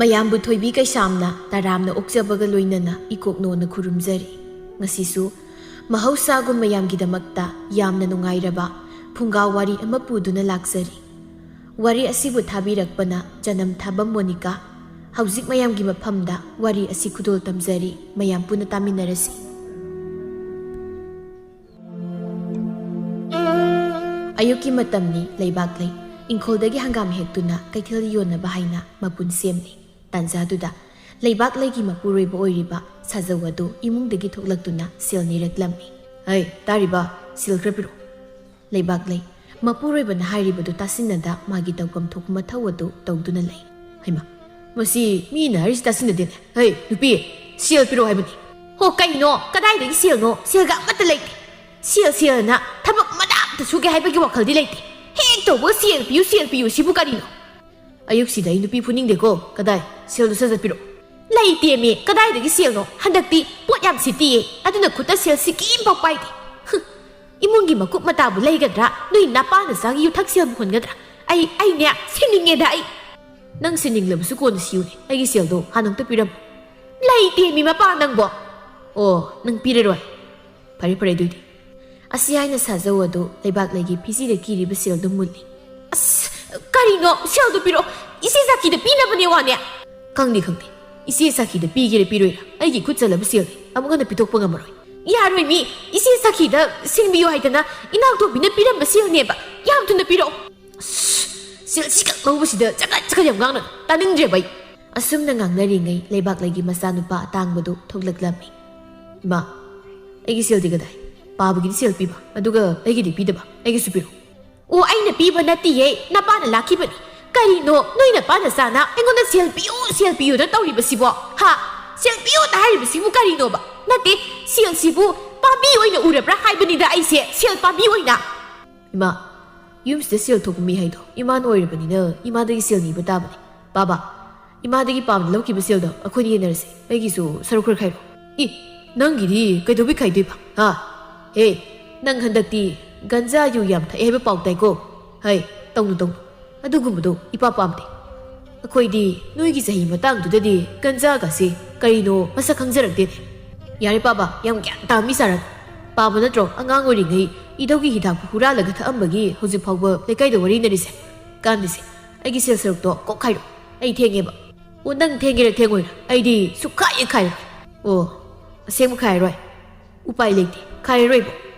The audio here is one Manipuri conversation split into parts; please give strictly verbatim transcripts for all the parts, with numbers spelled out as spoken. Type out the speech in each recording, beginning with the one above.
ꯑꯌꯥꯝꯕ ꯊꯣꯏꯕꯤ ꯀꯩꯁꯥꯝꯅ ꯇꯔꯥꯝꯅ ꯑꯣꯛꯆꯕꯒ ꯂꯣꯏꯅꯅ ꯏꯀꯣꯛꯅꯣꯅ ꯈꯨꯔꯨꯝꯖꯔꯤ꯫ ꯉꯁꯤꯁꯨ ꯃꯍꯧꯁꯥꯒꯨꯝ ꯃꯌꯥꯝꯒꯤꯗꯃꯛꯇ ꯌꯥꯝꯅ ꯅꯨꯡꯉꯥꯏꯔꯕ ꯐꯨꯡꯒꯥ ꯋꯥꯔꯤ ꯑꯃ ꯄꯨꯗꯨꯅ ꯂꯥꯛꯆꯔꯤ꯫ ꯋꯥꯔꯤ ꯑꯁꯤꯕꯨ ꯊꯥꯕꯤꯔꯛꯄꯅ ꯆꯅꯝ ꯊꯥꯕꯝ ꯃꯣꯅꯤꯀꯥ꯫ ꯍꯧꯖꯤꯛ ꯃꯌꯥꯝꯒꯤ ꯃꯐꯝꯗ ꯋꯥꯔꯤ ꯑꯁꯤ ꯈꯨꯗꯣꯜ ꯇꯝꯖꯔꯤ, ꯃꯌꯥꯝ ꯄꯨꯟꯅ ꯇꯥꯃꯤꯟꯅꯔꯁꯤ꯫ ꯑꯌꯨꯛꯀꯤ ꯃꯇꯝꯅꯤ, ꯂꯩꯕꯥꯛꯂꯩ꯫ ꯏꯪꯈꯣꯜꯗꯒꯤ ꯍꯪꯒꯥꯝ ꯍꯦꯛꯇꯨꯅ ꯀꯩꯊꯦꯜꯗ ꯌꯣꯟꯅꯕ ꯍꯥꯏꯅ ꯃꯄꯨꯟ ꯁꯦꯝꯂꯤ꯫ ꯇꯥꯟꯖꯥꯗꯨꯗ ꯂꯩꯕꯥꯛꯂꯩꯒꯤ ꯃꯄꯨꯔꯣꯏꯕ ꯑꯣꯏꯔꯤꯕ ꯁꯥꯖꯧ ꯑꯗꯨ ꯏꯃꯨꯡꯗꯒꯤ ꯊꯣꯛꯂꯛꯇꯨꯅ ꯁꯦꯜ ꯅꯤꯔꯛꯂꯝꯃꯤ꯫ "ꯍꯩ, ꯇꯥꯔꯤꯕ, ꯁꯦꯜ ꯈꯔ ꯄꯤꯔꯛꯑꯣ꯫" ꯂꯩꯕꯥꯛꯂꯩ ꯃꯄꯨꯔꯣꯏꯕꯅ ꯍꯥꯏꯔꯤꯕꯗꯨ ꯇꯥꯁꯤꯟꯅꯗ ꯃꯥꯒꯤ ꯇꯧꯐꯝ ꯊꯣꯛꯄ ꯃꯊꯧ ꯑꯗꯨ ꯇꯧꯗꯨꯅ ꯂꯩ꯫ "ꯍꯩꯃꯥ, ꯃꯁꯤ ꯃꯤꯅ ꯍꯥꯏꯔꯤꯁꯤ ꯇꯥꯁꯤꯟꯅꯗꯦꯅꯦ꯫ ꯍꯩ, ꯅꯨꯄꯤ, ꯁꯦꯜ ꯄꯤꯔꯛꯑꯣ ꯍꯥꯏꯕꯅꯤ꯫" "ꯍꯣ, ꯀꯩꯅꯣ? ꯀꯗꯥꯏꯗꯒꯤ ꯁꯦꯜꯅꯣ? ꯁꯦꯜꯒ ꯑꯃꯠꯇ ꯂꯩꯇꯦ꯫ ꯁꯦꯜ, ꯁꯦꯜꯅ ꯊꯕꯛ ꯃꯅꯥ ꯑꯃꯠꯇ ꯁꯨꯒꯦ ꯍꯥꯏꯕꯒꯤ ꯋꯥꯈꯜꯗꯤ ꯂꯩꯇꯦ꯫ ꯍꯦꯛ ꯇꯧꯕꯒ ꯁꯦꯜ ꯄꯤꯌꯨ, ꯁꯦꯜ ꯄꯤꯌꯨ ꯁꯤꯕꯨ ꯀꯔꯤꯅꯣ?" "ꯑꯌꯨꯛꯁꯤꯗ ꯑꯩ ꯅꯨꯄꯤ ꯐꯨꯅꯤꯡꯗꯦꯀꯣ꯫ ꯀꯗꯥꯏ? ꯁꯦꯜꯗꯨ ꯁꯠ ꯁꯠ ꯄꯤꯔꯛꯑꯣ꯫" "ꯂꯩꯇꯦꯃꯤ, ꯀꯗꯥꯏꯗꯒꯤ ꯁꯦꯜꯅꯣ? ꯍꯟꯗꯛꯇꯤ ꯄꯣꯠ ꯌꯥꯝ ꯁꯤꯠꯇꯤꯌꯦ, ꯑꯗꯨꯅ ꯈꯨꯠꯇ ꯁꯦꯜ ꯁꯤꯀꯤ ꯑꯃꯐꯥꯎ ꯄꯥꯏꯗꯦ꯫" "ꯍꯨꯝ, ꯏꯃꯨꯡꯒꯤ ꯃꯀꯨꯞ ꯃꯇꯥꯕꯨ ꯂꯩꯒꯗ꯭ꯔꯥ? ꯅꯣꯏ ꯅꯄꯥ ꯅꯆꯥꯒꯤ ꯌꯨꯊꯛ ꯁꯦꯜꯕꯨ ꯍꯨꯟꯒꯗ꯭ꯔꯥ? ꯑꯩ, ꯑꯩꯅꯦ, ꯁꯤꯅꯤꯡꯉꯦꯗ ꯑꯩ꯫" "ꯅꯪ ꯁꯤꯅꯤꯡꯂꯕꯁꯨ ꯀꯣꯟꯅ ꯁꯤꯌꯨꯅꯦ, ꯑꯩꯒꯤ ꯁꯦꯜꯗꯣ ꯍꯥꯟꯅ ꯑꯝꯇ ꯄꯤꯔꯝꯃꯨ꯫" "ꯂꯩꯇꯦꯃꯤ ꯃꯄꯥ ꯅꯪꯕꯣ꯫" "ꯑꯣ, ꯅꯪ ꯄꯤꯔꯔꯣꯏ꯫ ꯐꯔꯦ, ꯐꯔꯦ ꯑꯗꯨꯗꯤ꯫" ꯑꯁꯤ ꯍꯥꯏꯅ ꯁꯥꯖꯧ ꯑꯗꯨ ꯂꯩꯕꯥꯛꯂꯩꯒꯤ ꯐꯤꯖꯤꯗ ꯀꯤꯔꯤꯕ ꯁꯦꯜꯗꯨ ꯃꯨꯜꯂꯤ꯫ "ꯑꯁ, ꯀꯔꯤꯅꯣ? ꯁꯦꯜꯗꯨ ꯄꯤꯔꯛꯑꯣ꯫ ꯏꯆꯦ ꯁꯥꯈꯤꯗ ꯄꯤꯅꯕꯅꯦ ꯋꯥꯅꯦ꯫" "ꯈꯪꯗꯦ, ꯈꯪꯗꯦ꯫ ꯏꯆꯦ ꯁꯥꯈꯤꯗ ꯄꯤꯒꯦꯔꯥ ꯄꯤꯔꯣꯏꯔꯥ, ꯑꯩꯒꯤ ꯈꯨꯠ ꯆꯜꯂꯕ ꯁꯦꯜꯅꯤ, ꯑꯃꯨꯛ ꯍꯟꯅ ꯄꯤꯊꯣꯛꯄ ꯉꯝꯃꯔꯣꯏ꯫" "ꯌꯥꯔꯣꯏ ꯃꯤ, ꯏꯆꯦ ꯁꯥꯈꯤꯗ ꯁꯤꯡꯕꯤꯌꯨ ꯍꯥꯏꯗꯅ ꯏꯅꯥꯎꯊꯣꯛꯄꯤꯅ ꯄꯤꯔꯝꯕ ꯁꯦꯜꯅꯦꯕ꯫ ꯌꯥꯝ ꯊꯨꯅ ꯄꯤꯔꯛꯑꯣ꯫" "ꯑꯁ, ꯁꯦꯜ ꯁꯤꯈꯛ ꯂꯧꯕꯁꯤꯗ ꯆꯒꯠ ꯆꯒꯠ ꯌꯥꯝ ꯉꯥꯡꯅ ꯇꯥꯅꯤꯡꯗ꯭ꯔꯦꯕ ꯑꯩ꯫" ꯑꯁꯨꯝꯅ ꯉꯥꯡꯅꯔꯤꯉꯩ ꯂꯩꯕꯥꯛꯂꯩꯒꯤ ꯃꯆꯥꯅꯨꯄꯥ ꯑꯇꯥꯡꯕꯗꯨ ꯊꯣꯛꯂꯛꯂꯝꯃꯤ꯫ "ꯏꯃꯥ, ꯑꯩꯒꯤ ꯁꯦꯜꯗꯤ ꯀꯗꯥꯏ? ꯄꯥꯕꯒꯤꯗꯤ ꯁꯦꯜ ꯄꯤꯕ, ꯑꯗꯨꯒ ꯑꯩꯒꯤꯗꯤ ꯄꯤꯗꯕ꯫ ꯑꯩꯒꯤꯁꯨ ꯄꯤꯔꯛꯑꯣ꯫" "ꯑꯣ, ꯑꯩꯅ ꯄꯤꯕ ꯅꯠꯇꯦꯌꯦ, ꯅꯄꯥꯅ ꯂꯥꯛꯈꯤꯕꯅꯤ꯫ ꯀꯔꯤꯅꯣ, ꯅꯣꯏ ꯅꯄꯥ ꯅꯆꯥꯅ ꯑꯩꯉꯣꯟꯗ ꯁꯦꯜ ꯄꯤꯌꯨ, ꯁꯦꯜ ꯄꯤꯌꯨꯅ ꯇꯧꯔꯤꯕꯁꯤꯕꯣ? ꯍꯥ? ꯁꯦꯜ ꯄꯤꯌꯨꯅ ꯍꯥꯏꯔꯤꯕꯁꯤꯕꯨ ꯀꯔꯤꯅꯣꯕ? ꯅꯠꯇꯦ, ꯁꯦꯜꯁꯤꯕꯨ ꯄꯥꯝꯕꯤ ꯑꯣꯏꯅ ꯎꯔꯕ꯭ꯔꯥ ꯍꯥꯏꯕꯅꯤꯗ ꯑꯩꯁꯦ, ꯁꯦꯜ ꯄꯥꯝꯕꯤ ꯑꯣꯏꯅ꯫" "ꯏꯃꯥ, ꯌꯨꯝꯁꯤꯗ ꯁꯦꯜ ꯊꯣꯛꯄ ꯃꯤ ꯍꯥꯏꯗꯣ ꯏꯃꯥꯅ ꯑꯣꯏꯔꯕꯅꯤꯅ ꯏꯃꯥꯗꯒꯤ ꯁꯦꯜ ꯅꯤꯕ ꯇꯥꯕꯅꯤ꯫ ꯄꯥꯕ, ꯏꯃꯥꯗꯒꯤ ꯄꯥꯕꯗ ꯂꯧꯈꯤꯕ ꯁꯦꯜꯗꯣ ꯑꯩꯈꯣꯏꯅ ꯌꯦꯟꯅꯔꯁꯤ꯫ ꯑꯩꯒꯤꯁꯨ ꯁꯔꯨꯛ ꯈꯔ ꯈꯥꯏꯔꯣ꯫" "ꯏ, ꯅꯪꯒꯤꯗꯤ ꯀꯩꯗꯧꯕꯩ ꯈꯥꯏꯗꯣꯏꯕ? ꯍꯥ? ꯍꯦ, ꯅꯪ ꯍꯟꯗꯛꯇꯤ ꯒꯟꯖꯥ ꯌꯨ ꯌꯥꯝ ꯊꯛꯑꯦ ꯍꯥꯏꯕ ꯄꯥꯎ ꯇꯥꯏꯀꯣ꯫ ꯍꯩ, ꯇꯧꯅꯨ, ꯇꯧꯅꯨ꯫ ꯑꯗꯨꯒꯨꯝꯕꯗꯣ ꯏꯄꯥ ꯄꯥꯝꯗꯦ꯫" ꯑꯩꯈꯣꯏꯗꯤ ꯅꯣꯏꯒꯤ ꯆꯍꯤ ꯃꯇꯥꯡꯗꯨꯗꯗꯤ ꯒꯟꯖꯥꯒꯁꯦ ꯀꯔꯤꯅꯣ ꯃꯁꯛ ꯈꯪꯖꯔꯛꯇꯦꯅꯦ꯫ ꯌꯥꯔꯦ ꯄꯥꯕ, ꯌꯥꯝ ꯒ꯭ꯌꯥꯟ ꯇꯥꯕ ꯃꯤ ꯁꯥꯔꯅꯨ꯫ ꯄꯥꯕ ꯅꯠꯇ꯭ꯔꯣ ꯑꯉꯥꯡ ꯑꯣꯏꯔꯤꯉꯩ ꯏꯙꯧꯒꯤ ꯍꯤꯗꯥꯛꯄꯨ ꯍꯨꯔꯥꯜꯂꯒ ꯊꯛꯑꯝꯕꯒꯤ ꯍꯧꯖꯤꯛ ꯐꯥꯎꯕ ꯂꯩꯀꯥꯏꯗ ꯋꯥꯔꯤꯅꯔꯤꯁꯦ? ꯀꯥꯟꯗꯦꯁꯦ, ꯑꯩꯒꯤ ꯁꯦꯜ ꯁꯔꯨꯛꯇꯣ ꯀꯣꯛ ꯈꯥꯏꯔꯣ꯫ ꯑꯩ ꯊꯦꯡꯉꯦꯕ꯫ ꯑꯣ, ꯅꯪ ꯊꯦꯡꯒꯦꯔꯥ ꯊꯦꯡꯉꯣꯏꯔꯥ, ꯑꯩꯗꯤ ꯁꯨꯛꯈꯥꯏ ꯍꯦꯛ ꯈꯥꯏꯔꯣꯏ꯫ ꯑꯣ, ꯑꯁꯦꯡꯕ ꯈꯥꯏꯔꯔꯣꯏ꯫ ꯎꯄꯥꯏ ꯂꯩꯇꯦ, ꯈꯥꯏꯔꯔꯣꯏꯕꯣ꯫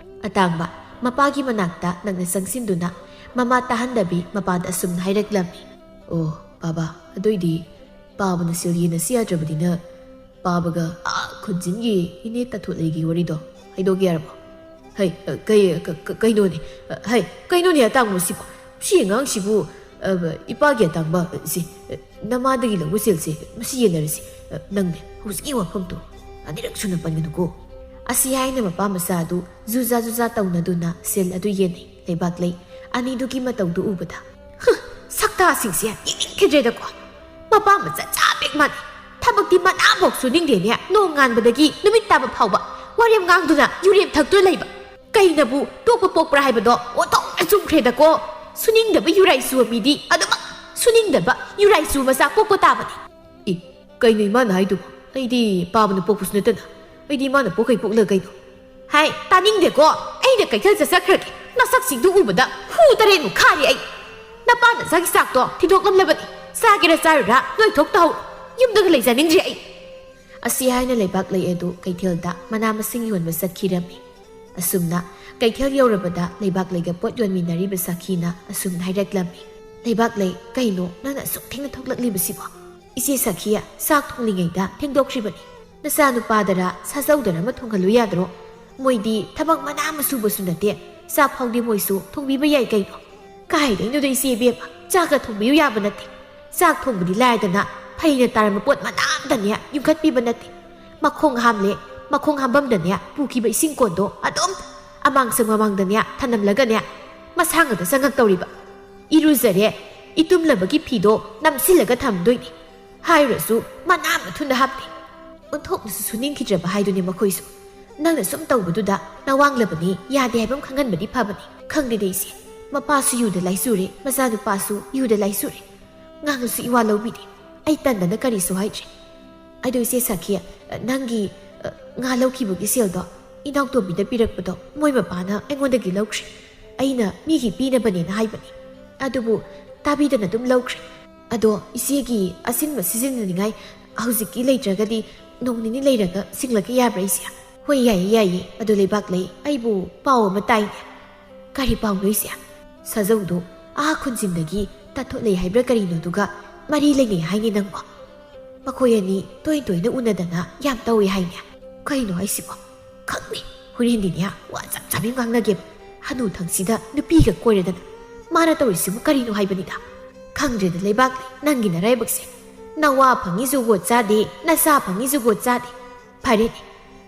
ꯑꯇꯥꯡꯕ ꯃꯄꯥꯒꯤ ꯃꯅꯥꯛꯇ ꯅꯛꯅ ꯆꯪꯁꯤꯟꯗꯨꯅ ꯃꯃꯥ ꯇꯥꯍꯟꯗꯕꯤ ꯃꯄꯥꯗ ꯑꯁꯨꯝꯅ ꯍꯥꯏꯔꯛꯂꯝꯃꯤ꯫ ꯑꯣ, ꯄꯥꯕ, ꯑꯗꯨꯏꯗꯤ ꯄꯥꯕꯅ ꯁꯦꯜ ꯌꯦꯟꯅꯁꯤ ꯌꯥꯗ꯭ꯔꯕꯅꯤꯅ ꯄꯥꯕꯒ ꯑꯥ ꯈꯨꯟꯖꯤꯟꯒꯤ ꯏꯅꯦ ꯇꯥꯊꯣꯠꯂꯩꯒꯤ ꯋꯥꯔꯤꯗꯣ ꯍꯥꯏꯗꯣꯛꯀꯦ ꯌꯥꯔꯕꯣ? ꯍꯩ, ꯑ, ꯀꯩ, ꯑ, ꯀ-, ꯀ-, ꯀꯩꯅꯣꯅꯦ? ꯑ, ꯍꯩ, ꯀꯩꯅꯣꯅꯦ ꯑꯇꯥꯡꯕ ꯁꯤꯕꯣ? ꯁꯤ ꯑꯉꯥꯡꯁꯤꯕꯨ, ꯑ, ꯏꯄꯥꯒꯤ ꯑꯇꯥꯡꯕ, ꯑ, ꯁꯤ, ꯑ, ꯅꯃꯥꯗꯒꯤ ꯂꯧꯕ ꯁꯦꯜꯁꯦ ꯃꯁꯤ ꯌꯦꯟꯅꯔꯁꯤ꯫ ꯑ, ꯅꯪꯅꯦ ꯍꯧꯖꯤꯛꯀꯤ ꯋꯥꯐꯝꯗꯣ ꯑꯅꯤꯔꯛ ꯁꯨꯅ ꯄꯟꯒꯅꯨꯀꯣ꯫ ꯑꯁꯤ ꯍꯥꯏꯅ ꯃꯄꯥ ꯃꯆꯥ ꯑꯗꯨ ꯖꯨꯖꯥ ꯖꯨꯖꯥ ꯇꯧꯅꯗꯨꯅ ꯁꯦꯜ ꯑꯗꯨ ꯌꯦꯟꯅꯩ꯫ ꯂꯩꯕꯥꯛꯂꯩ ꯑꯅꯤꯗꯨꯒꯤ ꯃꯇꯧꯗꯨ ꯎꯕꯗ, "ꯍ, ꯁꯛꯇꯥꯁꯤꯡꯁꯦ ꯌꯦꯡꯅꯤꯡꯈꯤꯗ꯭ꯔꯦꯗꯀꯣ꯫ ꯃꯄꯥ ꯃꯆꯥ ꯆꯞ ꯍꯦꯛ ꯃꯥꯟꯅꯩ꯫ ꯊꯕꯛꯇꯤ ꯃꯅꯥꯐꯥꯎ ꯁꯨꯅꯤꯡꯗꯦꯅꯦ, ꯅꯣꯡ ꯉꯥꯟꯕꯗꯒꯤ ꯅꯨꯃꯤꯠ ꯇꯥꯕ ꯐꯥꯎꯕ ꯋꯥꯔꯦꯝ ꯉꯥꯡꯗꯨꯅ ꯌꯨꯔꯦꯝ ꯊꯛꯇꯨꯅ ꯂꯩꯕ꯫ ꯀꯩꯅꯕꯨ ꯇꯣꯛꯄ ꯄꯣꯛꯄ꯭ꯔꯥ ꯍꯥꯏꯕꯗꯣ ꯑꯣꯟꯊꯣꯛꯅ ꯆꯨꯝꯈ꯭ꯔꯦꯗꯀꯣ꯫ ꯁꯨꯅꯤꯡꯗꯕ ꯌꯨꯔꯥꯏꯆꯨꯕ ꯃꯤꯗꯤ ꯑꯗꯨꯃꯛ ꯁꯨꯅꯤꯡꯗꯕ ꯌꯨꯔꯥꯏꯆꯨ ꯃꯆꯥ ꯄꯣꯛꯄ ꯇꯥꯕꯅꯤ꯫" "ꯏ, ꯀꯩꯅꯣ ꯏꯃꯥꯅ ꯍꯥꯏꯗꯨꯕꯨ? ꯑꯩꯗꯤ ꯄꯥꯕꯅ ꯄꯣꯛꯄꯁꯨ ꯅꯠꯇꯅ꯫ ꯑꯩꯗꯤ ꯏꯃꯥꯅ ꯄꯣꯛꯈꯩ ꯄꯣꯛꯂꯒ ꯀꯩꯅꯣ?" "ꯍꯥꯏ, ꯇꯥꯅꯤꯡꯗꯦꯀꯣ꯫ ꯑꯩꯅ ꯀꯩꯊꯦꯜ ꯆꯠꯆꯈ꯭ꯔꯒꯦ꯫ ꯅꯁꯛꯁꯤꯡꯗꯨ ꯎꯕꯗ ꯍꯨ ꯇꯔꯦꯠꯃꯨꯛ ꯈꯥꯔꯦ ꯑꯩ꯫ ꯅꯄꯥ ꯅꯆꯥꯒꯤ ꯆꯥꯛꯇꯣ ꯊꯤꯗꯣꯛꯂꯝꯂꯕꯅꯤ꯫ ꯆꯥꯒꯦꯔꯥ ꯆꯥꯔꯨꯔꯥ ꯅꯣꯏ ꯊꯣꯛ ꯇꯧꯍꯧꯔꯣ꯫ ꯌꯨꯝꯗꯒ ꯂꯩꯖꯅꯤꯡꯗ꯭ꯔꯦ ꯑꯩ꯫" ꯑꯁꯤ ꯍꯥꯏꯅ ꯂꯩꯕꯥꯛꯂꯩ ꯑꯗꯨ ꯀꯩꯊꯦꯜꯗ ꯃꯅꯥ ꯃꯁꯤꯡ ꯌꯣꯟꯕ ꯆꯠꯈꯤꯔꯝꯃꯤ꯫ ꯑꯁꯨꯝꯅ ꯀꯩꯊꯦꯜ ꯌꯧꯔꯕꯗ ꯂꯩꯕꯥꯛꯂꯩꯒ ꯄꯣꯠ ꯌꯣꯟꯃꯤꯟꯅꯔꯤꯕ ꯁꯥꯈꯤꯅ ꯑꯁꯨꯝꯅ ꯍꯥꯏꯔꯛꯂꯝꯃꯤ꯫ "ꯂꯩꯕꯥꯛꯂꯩ, ꯀꯩꯅꯣ ꯅꯪꯅ ꯑꯁꯨꯛ ꯊꯦꯡꯅ ꯊꯣꯛꯂꯛꯂꯤꯕꯁꯤꯕꯣ?" "ꯏꯆꯦ ꯁꯥꯈꯤꯌꯥ, ꯆꯥꯛ ꯊꯣꯡꯂꯤꯉꯩꯗ ꯊꯦꯡꯗꯣꯛꯈ꯭ꯔꯤꯕꯅꯤ꯫ ꯅꯆꯥꯅꯨꯄꯥꯗꯔ ꯁꯥꯖꯧꯗꯔ ꯑꯃ ꯊꯣꯡꯍꯜꯂꯨ ꯌꯥꯗ꯭ꯔꯣ? ꯃꯣꯏꯗꯤ ꯊꯕꯛ ꯃꯅꯥ ꯑꯃ ꯁꯨꯕꯁꯨ ꯅꯠꯇꯦ, ꯆꯥꯛ ꯐꯥꯎꯗꯤ ꯃꯣꯏꯁꯨ ꯊꯣꯡꯕꯤꯕ ꯌꯥꯏ ꯀꯩꯅꯣ꯫" "ꯀꯥꯏꯗꯩꯅꯣꯗ ꯏꯆꯦ ꯏꯕꯦꯝꯃ, ꯆꯥꯛꯀ ꯊꯣꯡꯕꯤꯌꯨ ꯌꯥꯕ ꯅꯠꯇꯦ꯫ ꯆꯥꯛ ꯊꯣꯡꯕꯗꯤ ꯂꯥꯏꯗꯅ ꯐꯩꯅ ꯇꯥꯔꯝꯕ ꯄꯣꯠ ꯃꯅꯥ ꯑꯝꯇꯅꯦ ꯌꯨꯡꯈꯠꯄꯤꯕ ꯅꯠꯇꯦ꯫ ꯃꯈꯣꯡ ꯍꯥꯝꯂꯦ, ꯃꯈꯣꯡ ꯍꯥꯝꯐꯝꯗꯅꯦ ꯄꯨꯈꯤꯕ ꯏꯁꯤꯡ ꯀꯣꯟꯗꯣ ꯑꯗꯨꯝ ꯑꯃꯥꯡꯁꯪ ꯃꯃꯥꯡꯗꯅꯦ ꯊꯅꯝꯂꯒꯅꯦ ꯃꯁꯥ ꯉꯥꯛꯇ ꯆꯪꯉꯛꯇꯧꯔꯤꯕ꯫ ꯏꯔꯨꯖꯔꯦ, ꯏꯇꯨꯝꯂꯕꯒꯤ ꯐꯤꯗꯣ ꯅꯝꯁꯤꯜꯂꯒ ꯊꯝꯗꯣꯏꯅꯤ꯫ ꯍꯥꯏꯔꯨꯔꯁꯨ ꯃꯅꯥ ꯃꯊꯨꯟꯗ ꯍꯥꯞꯇꯦ꯫ ꯑꯣꯟꯊꯣꯛꯅꯁꯨ ꯁꯨꯅꯤꯡꯈꯤꯗ꯭ꯔꯕ ꯍꯥꯏꯗꯨꯅꯤ ꯃꯈꯣꯏꯁꯨ꯫ ꯅꯪꯅ ꯁꯨꯝ ꯇꯧꯕꯗꯨꯗ ꯅꯋꯥꯡꯂꯕꯅꯤ, ꯌꯥꯗꯦ ꯍꯥꯏꯕ ꯑꯃ ꯈꯪꯍꯟꯕꯗꯤ ꯐꯕꯅꯤ꯫" "ꯈꯪꯗꯦꯗ ꯏꯆꯦ, ꯃꯄꯥꯁꯨ ꯌꯨꯗ ꯂꯥꯏꯆꯨꯔꯦ, ꯃꯆꯥꯅꯨꯄꯥꯁꯨ ꯌꯨꯗ ꯂꯥꯏꯆꯨꯔꯦ꯫ ꯉꯥꯡꯉꯁꯨ ꯏꯋꯥ ꯂꯧꯕꯤꯗꯦ꯫ ꯑꯩ ꯇꯟꯗꯅ ꯀꯔꯤꯁꯨ ꯍꯥꯏꯗ꯭ꯔꯦ꯫ ꯑꯗꯨ ꯏꯆꯦ ꯁꯥꯈꯤ, ꯅꯪꯒꯤ, ꯑ, ꯉꯥ ꯂꯧꯈꯤꯕꯒꯤ ꯁꯦꯜꯗꯣ ꯏꯅꯥꯎꯇꯣꯝꯕꯤꯗ ꯄꯤꯔꯛꯄꯗꯣ ꯃꯣꯏ ꯃꯄꯥꯅ ꯑꯩꯉꯣꯟꯗꯒꯤ ꯂꯧꯈ꯭ꯔꯦ꯫ ꯑꯩꯅ ꯃꯤꯒꯤ ꯄꯤꯅꯕꯅꯦꯅ ꯍꯥꯏꯕꯅꯤ꯫ ꯑꯗꯨꯕꯨ ꯇꯥꯕꯤꯗꯅ ꯑꯗꯨꯝ ꯂꯧꯈ꯭ꯔꯦ꯫ ꯑꯗꯣ ꯏꯆꯦꯒꯤ ꯑꯁꯤꯟꯕ ꯁꯤꯖꯤꯟꯅꯅꯤꯡꯉꯥꯏ ꯍꯧꯖꯤꯛꯇꯤ ꯂꯩꯇ꯭ꯔꯒꯗꯤ ꯅꯣꯡ ꯅꯤꯅꯤ ꯂꯩꯔꯒ ꯁꯤꯡꯂꯛꯀꯦ ꯌꯥꯕ꯭ꯔꯥ ꯏꯆꯦ? ꯍꯣꯏ, ꯌꯥꯏꯌꯦ, ꯌꯥꯏꯌꯦ꯫ ꯑꯗꯣ ꯂꯩꯕꯥꯛꯂꯩ, ꯑꯩꯕꯨ ꯄꯥꯎ ꯑꯃ ꯇꯥꯏꯅꯦ꯫ ꯀꯔꯤ ꯄꯥꯎꯅꯣ ꯏꯆꯦ? ꯁꯥꯖꯧꯗꯣ ꯑꯥ ꯈꯨꯟꯖꯤꯟꯗꯒꯤ ꯇꯥꯊꯣꯠꯂꯩ ꯍꯥꯏꯕ꯭ꯔꯥ ꯀꯔꯤꯅꯣꯗꯨꯒ ꯃꯔꯤ ꯂꯩꯅꯩ ꯍꯥꯏꯅꯦ ꯅꯪꯕꯣ? ꯃꯈꯣꯏ ꯑꯅꯤ ꯇꯣꯏ ꯇꯣꯏꯅ ꯎꯅꯗꯅ ꯌꯥꯝ ꯇꯧꯏ ꯍꯥꯏꯅꯦ꯫ ꯀꯩꯅꯣ ꯍꯥꯏꯁꯤꯕꯣ? ꯈꯪꯗꯦ꯫ ꯍꯣꯔꯦꯟꯗꯤꯅꯦ ꯋꯥ ꯆꯞ ꯆꯥꯕꯤ ꯉꯥꯡꯅꯒꯦꯕ꯫ ꯍꯅꯨ ꯊꯪꯁꯤꯗ ꯅꯨꯄꯤꯒ ꯀꯣꯏꯔꯗꯅ꯫ ꯃꯥꯅ ꯇꯧꯔꯤꯁꯤꯕꯨ ꯀꯔꯤꯅꯣ ꯍꯥꯏꯕꯅꯤꯗ꯫ ꯈꯪꯗ꯭ꯔꯦꯗ ꯂꯩꯕꯥꯛꯂꯩ, ꯅꯪꯒꯤ ꯅꯔꯥꯏꯕꯛꯁꯦ꯫ ꯅꯋꯥ ꯐꯪꯉꯤ ꯖꯨꯒꯣꯠ ꯆꯥꯗꯦ, ꯅꯆꯥ ꯐꯪꯉꯤ ꯖꯨꯒꯣꯠ ꯆꯥꯗꯦ꯫ ꯐꯔꯦꯅꯦ,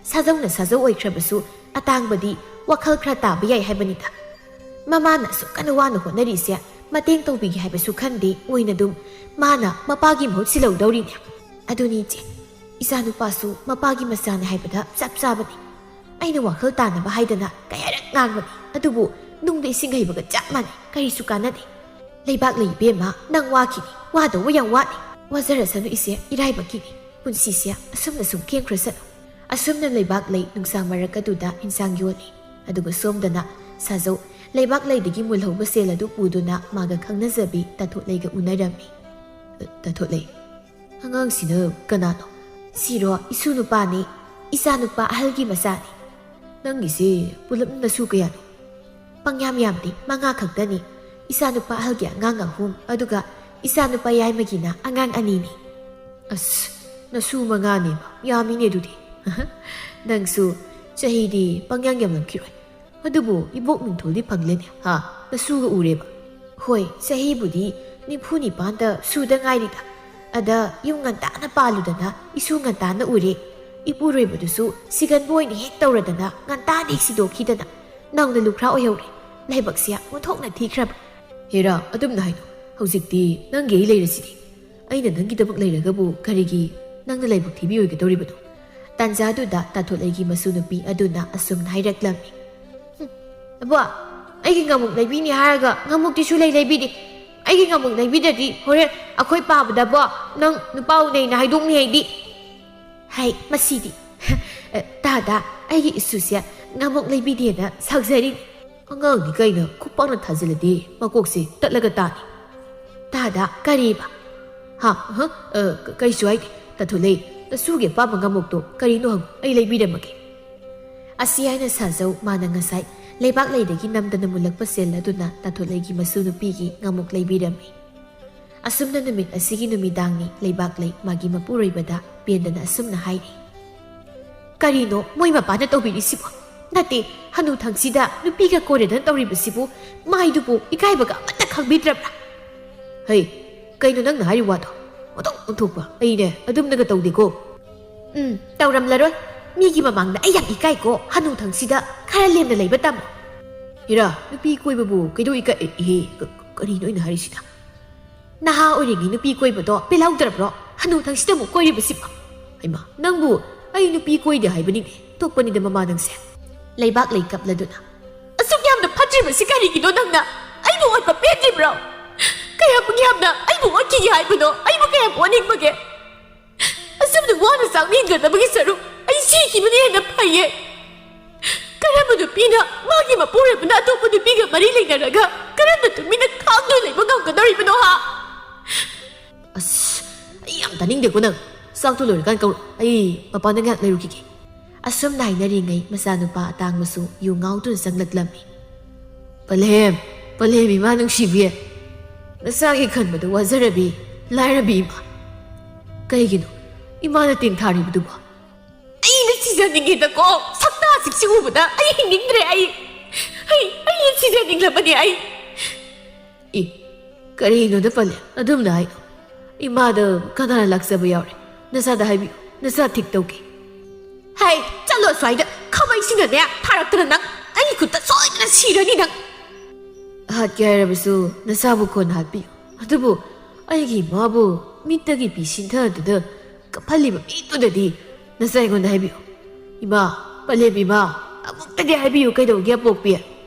ꯁꯥꯖꯧꯅ ꯁꯥꯖꯧ ꯑꯣꯏꯈ꯭ꯔꯕꯁꯨ ꯑꯇꯥꯡꯕꯗꯤ ꯋꯥꯈꯜ ꯈꯔ ꯇꯥꯕ ꯌꯥꯏ ꯍꯥꯏꯕꯅꯤꯗ꯫ ꯃꯃꯥꯅ ꯑꯁꯨꯛ ꯀꯟꯅ ꯋꯥꯅ ꯍꯣꯠꯅꯔꯤꯁꯦ ꯃꯇꯦꯡ ꯇꯧꯕꯤꯒꯦ ꯍꯥꯏꯕꯁꯨ ꯈꯟꯗꯦ, ꯑꯣꯏꯅꯗꯨꯝ ꯃꯥꯅ ꯃꯄꯥꯒꯤ ꯃꯍꯨꯠ ꯁꯤꯜꯍꯧꯗꯧꯔꯤꯅꯦ꯫ ꯑꯗꯨꯅꯤ ꯏꯆꯦ, ꯏꯆꯥꯅꯨꯄꯥꯁꯨ ꯃꯄꯥꯒꯤ ꯃꯆꯥꯅꯦ ꯍꯥꯏꯕꯗ ꯆꯞ ꯆꯥꯕꯅꯤ꯫ ꯑꯩꯅ ꯋꯥꯈꯜ ꯇꯥꯅꯕ ꯍꯥꯏꯗꯅ ꯀꯌꯥꯔꯛ ꯉꯥꯡꯕꯅꯤ, ꯑꯗꯨꯕꯨ ꯅꯨꯡꯗ ꯏꯁꯤꯡ ꯍꯩꯕꯒ ꯆꯞ ꯃꯥꯟꯅꯩ, ꯀꯔꯤꯁꯨ ꯀꯥꯟꯅꯗꯦ꯫ ꯂꯩꯕꯥꯛꯂꯩ ꯏꯕꯦꯝꯃ, ꯅꯪ ꯋꯥꯈꯤꯅꯤ, ꯋꯥꯗꯧꯕ ꯌꯥꯝ ꯋꯥꯠꯂꯤ꯫ ꯋꯥꯖꯔꯁꯅꯨ ꯏꯆꯦ, ꯏꯔꯥꯏꯕꯛꯀꯤꯅꯤ꯫ ꯄꯨꯟꯁꯤꯁꯦ ꯑꯁꯨꯝꯅ ꯁꯨꯝ ꯈꯦꯡꯈ꯭ꯔꯁꯅꯨ꯫ ꯑꯁꯨꯝꯅ ꯂꯩꯕꯥꯛꯂꯩ ꯅꯨꯡꯁꯥ ꯃꯔꯛ ꯑꯗꯨꯗ ꯏꯟꯁꯥꯡ ꯌꯣꯜꯂꯤ꯫ ꯑꯗꯨꯒ ꯁꯣꯝꯗꯅ ꯁꯥꯖꯧ ꯂꯩꯕꯥꯛꯂꯩꯗꯒꯤ ꯃꯨꯜꯍꯧꯕ ꯁꯦꯜ ꯑꯗꯨ ꯄꯨꯗꯨꯅ ꯃꯥꯒ ꯈꯪꯅꯖꯕꯤ ꯇꯥꯊꯣꯠꯂꯩꯒ ꯎꯅꯔꯝꯃꯤ꯫ "ꯇꯥꯊꯣꯠꯂꯩ, ꯑꯉꯥꯡꯁꯤꯅ ꯀꯅꯥꯅꯣ?" "ꯁꯤꯔꯣ, ꯏꯁꯨ ꯅꯨꯄꯥꯅꯤ, ꯏꯆꯥ ꯅꯨꯄꯥ ꯑꯍꯜꯒꯤ ꯃꯆꯥꯅꯤ꯫" "ꯅꯪꯒꯤꯁꯦ ꯄꯨꯂꯞ ꯅꯁꯨ ꯀꯌꯥꯅꯣ?" "ꯄꯪꯌꯥꯝ ꯌꯥꯝꯗꯦ, ꯃꯉꯥ ꯈꯛꯇꯅꯤ꯫ ꯏꯆꯥ ꯅꯨꯄꯥ ꯑꯍꯜꯒꯤ ꯑꯉꯥꯡ ꯑꯍꯨꯝ, ꯑꯗꯨꯒ ꯏꯆꯥ ꯅꯨꯄꯥ ꯌꯥꯏꯃꯒꯤꯅ ꯑꯉꯥꯡ ꯑꯅꯤꯅꯤ꯫" "ꯑꯁ, ꯅꯁꯨ ꯃꯉꯥꯅꯦꯕ, ꯌꯥꯝꯃꯤꯅꯦ ꯑꯗꯨꯗꯤ꯫" "ꯅꯪꯁꯨ ꯆꯍꯤꯗꯤ ꯄꯪꯌꯥꯝ ꯌꯥꯝꯂꯝꯈꯤꯔꯣꯏ꯫ ꯑꯗꯨꯕꯨ ꯏꯕꯣꯛ ꯃꯤꯡꯊꯣꯜꯗꯤ ꯐꯪꯂꯦꯅꯦ, ꯍꯥ? ꯅꯁꯨꯒ ꯎꯔꯦꯕ?" "ꯍꯣꯏ, ꯆꯍꯤꯕꯨꯗꯤ ꯅꯤꯐꯨ ꯅꯤꯄꯥꯟꯗ ꯁꯨꯗ ꯉꯥꯏꯔꯤꯗ꯫ ꯑꯗ ꯌꯨꯝ ꯉꯟꯇꯥꯅ ꯄꯥꯜꯂꯨꯗꯅ ꯏꯁꯨ ꯉꯟꯇꯥꯅ ꯎꯔꯦ꯫ ꯏꯄꯨꯔꯣꯏꯕꯗꯨꯁꯨ ꯁꯤꯒꯟꯕ ꯑꯣꯏꯅ ꯍꯦꯛ ꯇꯧꯔꯗꯅ ꯉꯟꯇꯥꯅ ꯍꯦꯛ ꯁꯤꯗꯣꯛꯈꯤꯗꯅ ꯅꯧꯅ ꯂꯨꯈ꯭ꯔꯥ ꯑꯣꯏꯍꯧꯔꯦ꯫ ꯂꯥꯏꯕꯛꯁꯦ ꯑꯣꯟꯊꯣꯛꯅ ꯊꯤꯈ꯭ꯔꯕ꯫" "ꯍꯦꯔꯥ, ꯑꯗꯨꯝꯅ ꯍꯥꯏꯅꯨ꯫ ꯍꯧꯖꯤꯛꯇꯤ ꯅꯪꯒꯤ ꯑꯩ ꯂꯩꯔꯁꯤꯗꯤ꯫ ꯑꯩꯅ ꯅꯪꯒꯤꯗꯃꯛ ꯂꯩꯔꯒꯕꯨ ꯀꯔꯤꯒꯤ ꯅꯪꯅ ꯂꯥꯏꯕꯛ ꯊꯤꯕꯤ ꯑꯣꯏꯒꯗꯧꯔꯤꯕꯅꯣ?" ꯇꯥꯟꯖꯥꯗꯨꯗ ꯇꯥꯊꯣꯠꯂꯩꯒꯤ ꯃꯁꯨ ꯅꯨꯄꯤ ꯑꯗꯨꯅ ꯑꯁꯨꯝꯅ ꯍꯥꯏꯔꯛꯂꯝꯃꯤ꯫ "ꯍꯨꯝ, ꯑꯕꯣ, ꯑꯩꯒꯤ ꯉꯥꯃꯨꯛ ꯂꯩꯕꯤꯅꯤ ꯍꯥꯏꯔꯒ ꯉꯥꯃꯨꯛꯇꯤ ꯁꯨꯂꯩ ꯂꯩꯕꯤꯗꯦ꯫ ꯑꯩꯒꯤ ꯉꯥꯃꯨꯛ ꯂꯩꯕꯤꯗ꯭ꯔꯗꯤ ꯍꯣꯔꯦꯟ ꯑꯩꯈꯣꯏ ꯄꯥꯕꯗꯕꯣ ꯅꯪ ꯅꯨꯄꯥ ꯎꯅꯩꯅ ꯍꯥꯏꯗꯣꯛꯅꯤ ꯑꯩꯗꯤ꯫ ꯍꯩ, ꯃꯁꯤꯗꯤ꯫ ꯑꯦ, ꯇꯥꯗ, ꯑꯩꯒꯤ ꯏꯁꯨꯁꯦ ꯉꯥꯃꯨꯛ ꯂꯩꯕꯤꯗꯦꯅ ꯁꯥꯎꯖꯔꯤꯅꯤ꯫ ꯑꯉꯥꯡꯅꯤ ꯀꯩꯅꯣ, ꯈꯨꯄꯥꯛꯅ ꯊꯥꯖꯤꯜꯂꯗꯤ ꯃꯀꯣꯛꯁꯦ ꯇꯠꯂꯒ ꯇꯥꯅꯤ꯫ ꯇꯥꯗ, ꯀꯔꯤꯕ? ꯍꯥ? ꯑꯍ, ꯑ, ꯀ-, ꯀꯩꯁꯨ ꯍꯥꯏꯗꯦ꯫ ꯇꯥꯊꯣꯂꯩ, ꯅꯁꯨꯒꯤ ꯑꯄꯥꯝꯕ ꯉꯥꯃꯨꯛꯇꯣ ꯀꯔꯤꯅꯣ ꯍꯪꯉꯨ, ꯑꯩ ꯂꯩꯕꯤꯔꯝꯃꯒꯦ꯫ ꯑꯁꯤ ꯍꯥꯏꯅ ꯁꯥꯖꯧ ꯃꯥꯅ ꯉꯁꯥꯏ ꯂꯩꯕꯥꯛꯂꯩꯗꯒꯤ ꯅꯝꯗꯅ ꯃꯨꯜꯂꯛꯄ ꯁꯦꯜ ꯑꯗꯨꯅ ꯇꯥꯊꯣꯂꯩꯒꯤ ꯃꯁꯨ ꯅꯨꯄꯤꯒꯤ ꯉꯥꯃꯨꯛ ꯂꯩꯕꯤꯔꯝꯃꯤ꯫ ꯑꯁꯨꯝꯅ ꯅꯨꯃꯤꯠ ꯑꯁꯤꯒꯤ ꯅꯨꯃꯤꯗꯥꯡꯅꯤ ꯂꯩꯕꯥꯛꯂꯩ ꯃꯥꯒꯤ ꯃꯄꯨꯔꯣꯏꯕꯗ ꯄꯦꯟꯗꯅ ꯑꯁꯨꯝꯅ ꯍꯥꯏꯔꯤ꯫ ꯀꯔꯤꯅꯣ ꯃꯣꯏ ꯃꯄꯥꯅ ꯇꯧꯕꯤꯔꯤꯁꯤꯕꯣ? ꯅꯠꯇꯦ, ꯍꯅꯨ ꯊꯪꯁꯤꯗ ꯅꯨꯄꯤꯒ ꯀꯣꯏꯔꯗꯅ ꯇꯧꯔꯤꯕꯁꯤꯕꯨ ꯃꯥꯏꯗꯨꯕꯨ ꯏꯀꯥꯏꯕꯒ ꯑꯃꯠꯇ ꯈꯪꯕꯤꯗ꯭ꯔꯕ꯭ꯔꯥ? ꯍꯩ, ꯀꯩꯅꯣ ꯅꯪꯅ ꯍꯥꯏꯔꯤ ꯋꯥꯗꯣ? ꯑꯣꯟꯊꯣꯛ ꯑꯣꯟꯊꯣꯛꯄ, ꯑꯩꯅꯦ ꯑꯗꯨꯝꯅꯒ ꯇꯧꯗꯦꯀꯣ꯫ ꯎꯝ, ꯇꯧꯔꯝꯂꯔꯣꯏ꯫ ꯃꯤꯒꯤ ꯃꯃꯥꯡꯗ ꯑꯩ ꯌꯥꯝ ꯏꯀꯥꯏꯀꯣ, ꯍꯅꯨ ꯊꯪꯁꯤꯗ ꯈꯔ ꯂꯦꯝꯅ ꯂꯩꯕ ꯇꯝꯃꯣ꯫ ꯏꯔꯥ, ꯅꯨꯄꯤ ꯀꯣꯏꯕꯕꯨ ꯀꯩꯗꯧ ꯏꯀꯥꯏ? ꯏꯍꯦ, ꯀ-, ꯀꯔꯤꯅꯣ ꯑꯩꯅ ꯍꯥꯏꯔꯤꯁꯤꯅ? ꯅꯍꯥ ꯑꯣꯏꯔꯤꯉꯩ ꯅꯨꯄꯤ ꯀꯣꯏꯕꯗꯣ ꯄꯦꯜꯍꯧꯗ꯭ꯔꯕ꯭ꯔꯣ? ꯍꯅꯨ ꯊꯪꯁꯤꯗ ꯑꯃꯨꯛ ꯀꯣꯏꯔꯤꯕꯁꯤꯕꯣ? ꯍꯩꯃꯥ, ꯅꯪꯕꯨ ꯑꯩ ꯅꯨꯄꯤ ꯀꯣꯏꯗꯦ ꯍꯥꯏꯕꯅꯤꯅꯦ, ꯇꯣꯛꯄꯅꯤꯗ ꯃꯃꯥ ꯅꯪꯁꯦ꯫ ꯂꯩꯕꯥꯛꯂꯩ ꯀꯞꯂꯗꯨꯅ, ꯑꯁꯨꯛ ꯌꯥꯝꯅ ꯐꯠꯇ꯭ꯔꯤꯕꯁꯤ ꯀꯔꯤꯒꯤꯅꯣ ꯅꯪꯅ? ꯑꯩꯕꯨ ꯑꯣꯠꯄ ꯄꯦꯟꯗ꯭ꯔꯤꯕ꯭ꯔꯣ? ꯀꯌꯥꯃꯨꯛ ꯌꯥꯝꯅ ꯑꯩꯕꯨ ꯑꯣꯠꯈꯤꯒꯦ ꯍꯥꯏꯕꯅꯣ? ꯑꯩꯕꯨ ꯀꯌꯥꯝ ꯑꯣꯠꯅꯤꯡꯕꯒꯦ? ꯑꯁꯨꯝꯅ ꯋꯥꯅ ꯆꯥꯛ ꯂꯦꯟꯒꯗꯕꯒꯤ ꯁꯔꯨꯛ ꯑꯩ ꯁꯤꯈꯤꯕꯅ ꯍꯦꯟꯅ ꯐꯩꯌꯦ꯫ ꯀꯔꯝꯕ ꯅꯨꯄꯤꯅ ꯃꯥꯒꯤ ꯃꯄꯨꯔꯣꯏꯕꯅ ꯑꯇꯣꯞꯄ ꯅꯨꯄꯤꯒ ꯃꯔꯤ ꯂꯩꯅꯔꯒ ꯀꯔꯝꯅ ꯇꯨꯃꯤꯟꯅ ꯈꯥꯡꯗꯨꯅ ꯂꯩꯕ ꯉꯝꯒꯗꯧꯔꯤꯕꯅꯣ ꯍꯥ? ꯑꯁ, ꯑꯩ ꯌꯥꯝ ꯇꯥꯅꯤꯡꯗꯦꯀꯣ ꯅꯪ꯫ ꯆꯥꯛꯇꯣ ꯂꯣꯏꯔꯀꯥꯟ ꯀꯧꯔꯛꯑꯣ, ꯑꯩ ꯃꯄꯥꯟꯗ ꯉꯥꯏꯍꯥꯛ ꯂꯩꯔꯨꯈꯤꯒꯦ꯫ ꯑꯁꯨꯝꯅ ꯍꯥꯏꯅꯔꯤꯉꯩ ꯃꯆꯥꯅꯨꯄꯥ ꯑꯇꯥꯡꯕꯁꯨ ꯌꯨ ꯉꯥꯎꯗꯨꯅ ꯆꯪꯂꯛꯂꯝꯃꯤ꯫ ꯄꯂꯦꯝ, ꯄꯂꯦꯝ ꯏꯃꯥ ꯅꯨꯡꯁꯤꯕꯤ, ꯅꯆꯥꯒꯤ ꯈꯟꯕꯗ ꯋꯥꯖꯔꯕꯤ ꯂꯥꯏꯔꯕꯤ ꯏꯃꯥ꯫ ꯀꯩꯒꯤꯅꯣ ꯏꯃꯥꯅ ꯇꯦꯡꯊꯥꯔꯤꯕꯗꯨꯕꯣ? ꯑꯩꯅ ꯁꯤꯖꯅꯤꯡꯉꯦꯗꯀꯣ, ꯁꯛꯇꯥꯁꯤꯡꯁꯤ ꯎꯕꯗ ꯑꯩ ꯍꯤꯡꯅꯤꯡꯗ꯭ꯔꯦ꯫ ꯑꯩ, ꯑꯩ, ꯑꯩ ꯁꯤꯖꯅꯤꯡꯂꯕꯅꯦ ꯑꯩ꯫ ꯏ, ꯀꯔꯤꯅꯣꯗ ꯄꯜꯂꯦ ꯑꯗꯨꯝꯅ ꯍꯥꯏꯅꯣ? ꯏꯃꯥꯗ ꯀꯅꯥꯅ ꯂꯥꯛꯆꯕ ꯌꯥꯎꯔꯦ? ꯅꯆꯥꯗ ꯍꯥꯏꯕꯤꯌꯨ, ꯅꯆꯥ ꯊꯤꯛ ꯇꯧꯒꯦ꯫ ꯍꯩ, ꯆꯠꯂꯣ ꯑꯁ꯭ꯋꯥꯏꯗ, ꯈꯥꯕꯩꯁꯤꯅꯅꯦ ꯊꯥꯔꯛꯇꯅ ꯅꯪ ꯑꯩꯒꯤ ꯈꯨꯠꯇ ꯁꯣꯏꯗꯅ ꯁꯤꯔꯅꯤ ꯅꯪ꯫ ꯍꯥꯠꯀꯦ ꯍꯥꯏꯔꯕꯁꯨ ꯅꯆꯥꯕꯨ ꯀꯣꯟꯅ ꯍꯥꯠꯄꯤꯌꯨ꯫ ꯑꯗꯨꯕꯨ ꯑꯩꯒꯤ ꯏꯃꯥꯕꯨ ꯃꯤꯠꯇꯒꯤ ꯄꯤ ꯁꯤꯟꯊꯗꯨꯅ ꯀꯞꯍꯜꯂꯤꯕ ꯃꯤꯗꯨꯗꯗꯤ ꯅꯆꯥ ꯑꯩꯉꯣꯟꯗ ꯍꯥꯏꯕꯤꯌꯨ꯫ ꯏꯃꯥ, ꯄꯂꯦꯝ ꯏꯃꯥ, ꯑꯃꯨꯛꯇꯗꯤ ꯍꯥꯏꯕꯤꯌꯨ ꯀꯩꯗꯧꯒꯦ ꯑꯄꯣꯛꯄꯤ?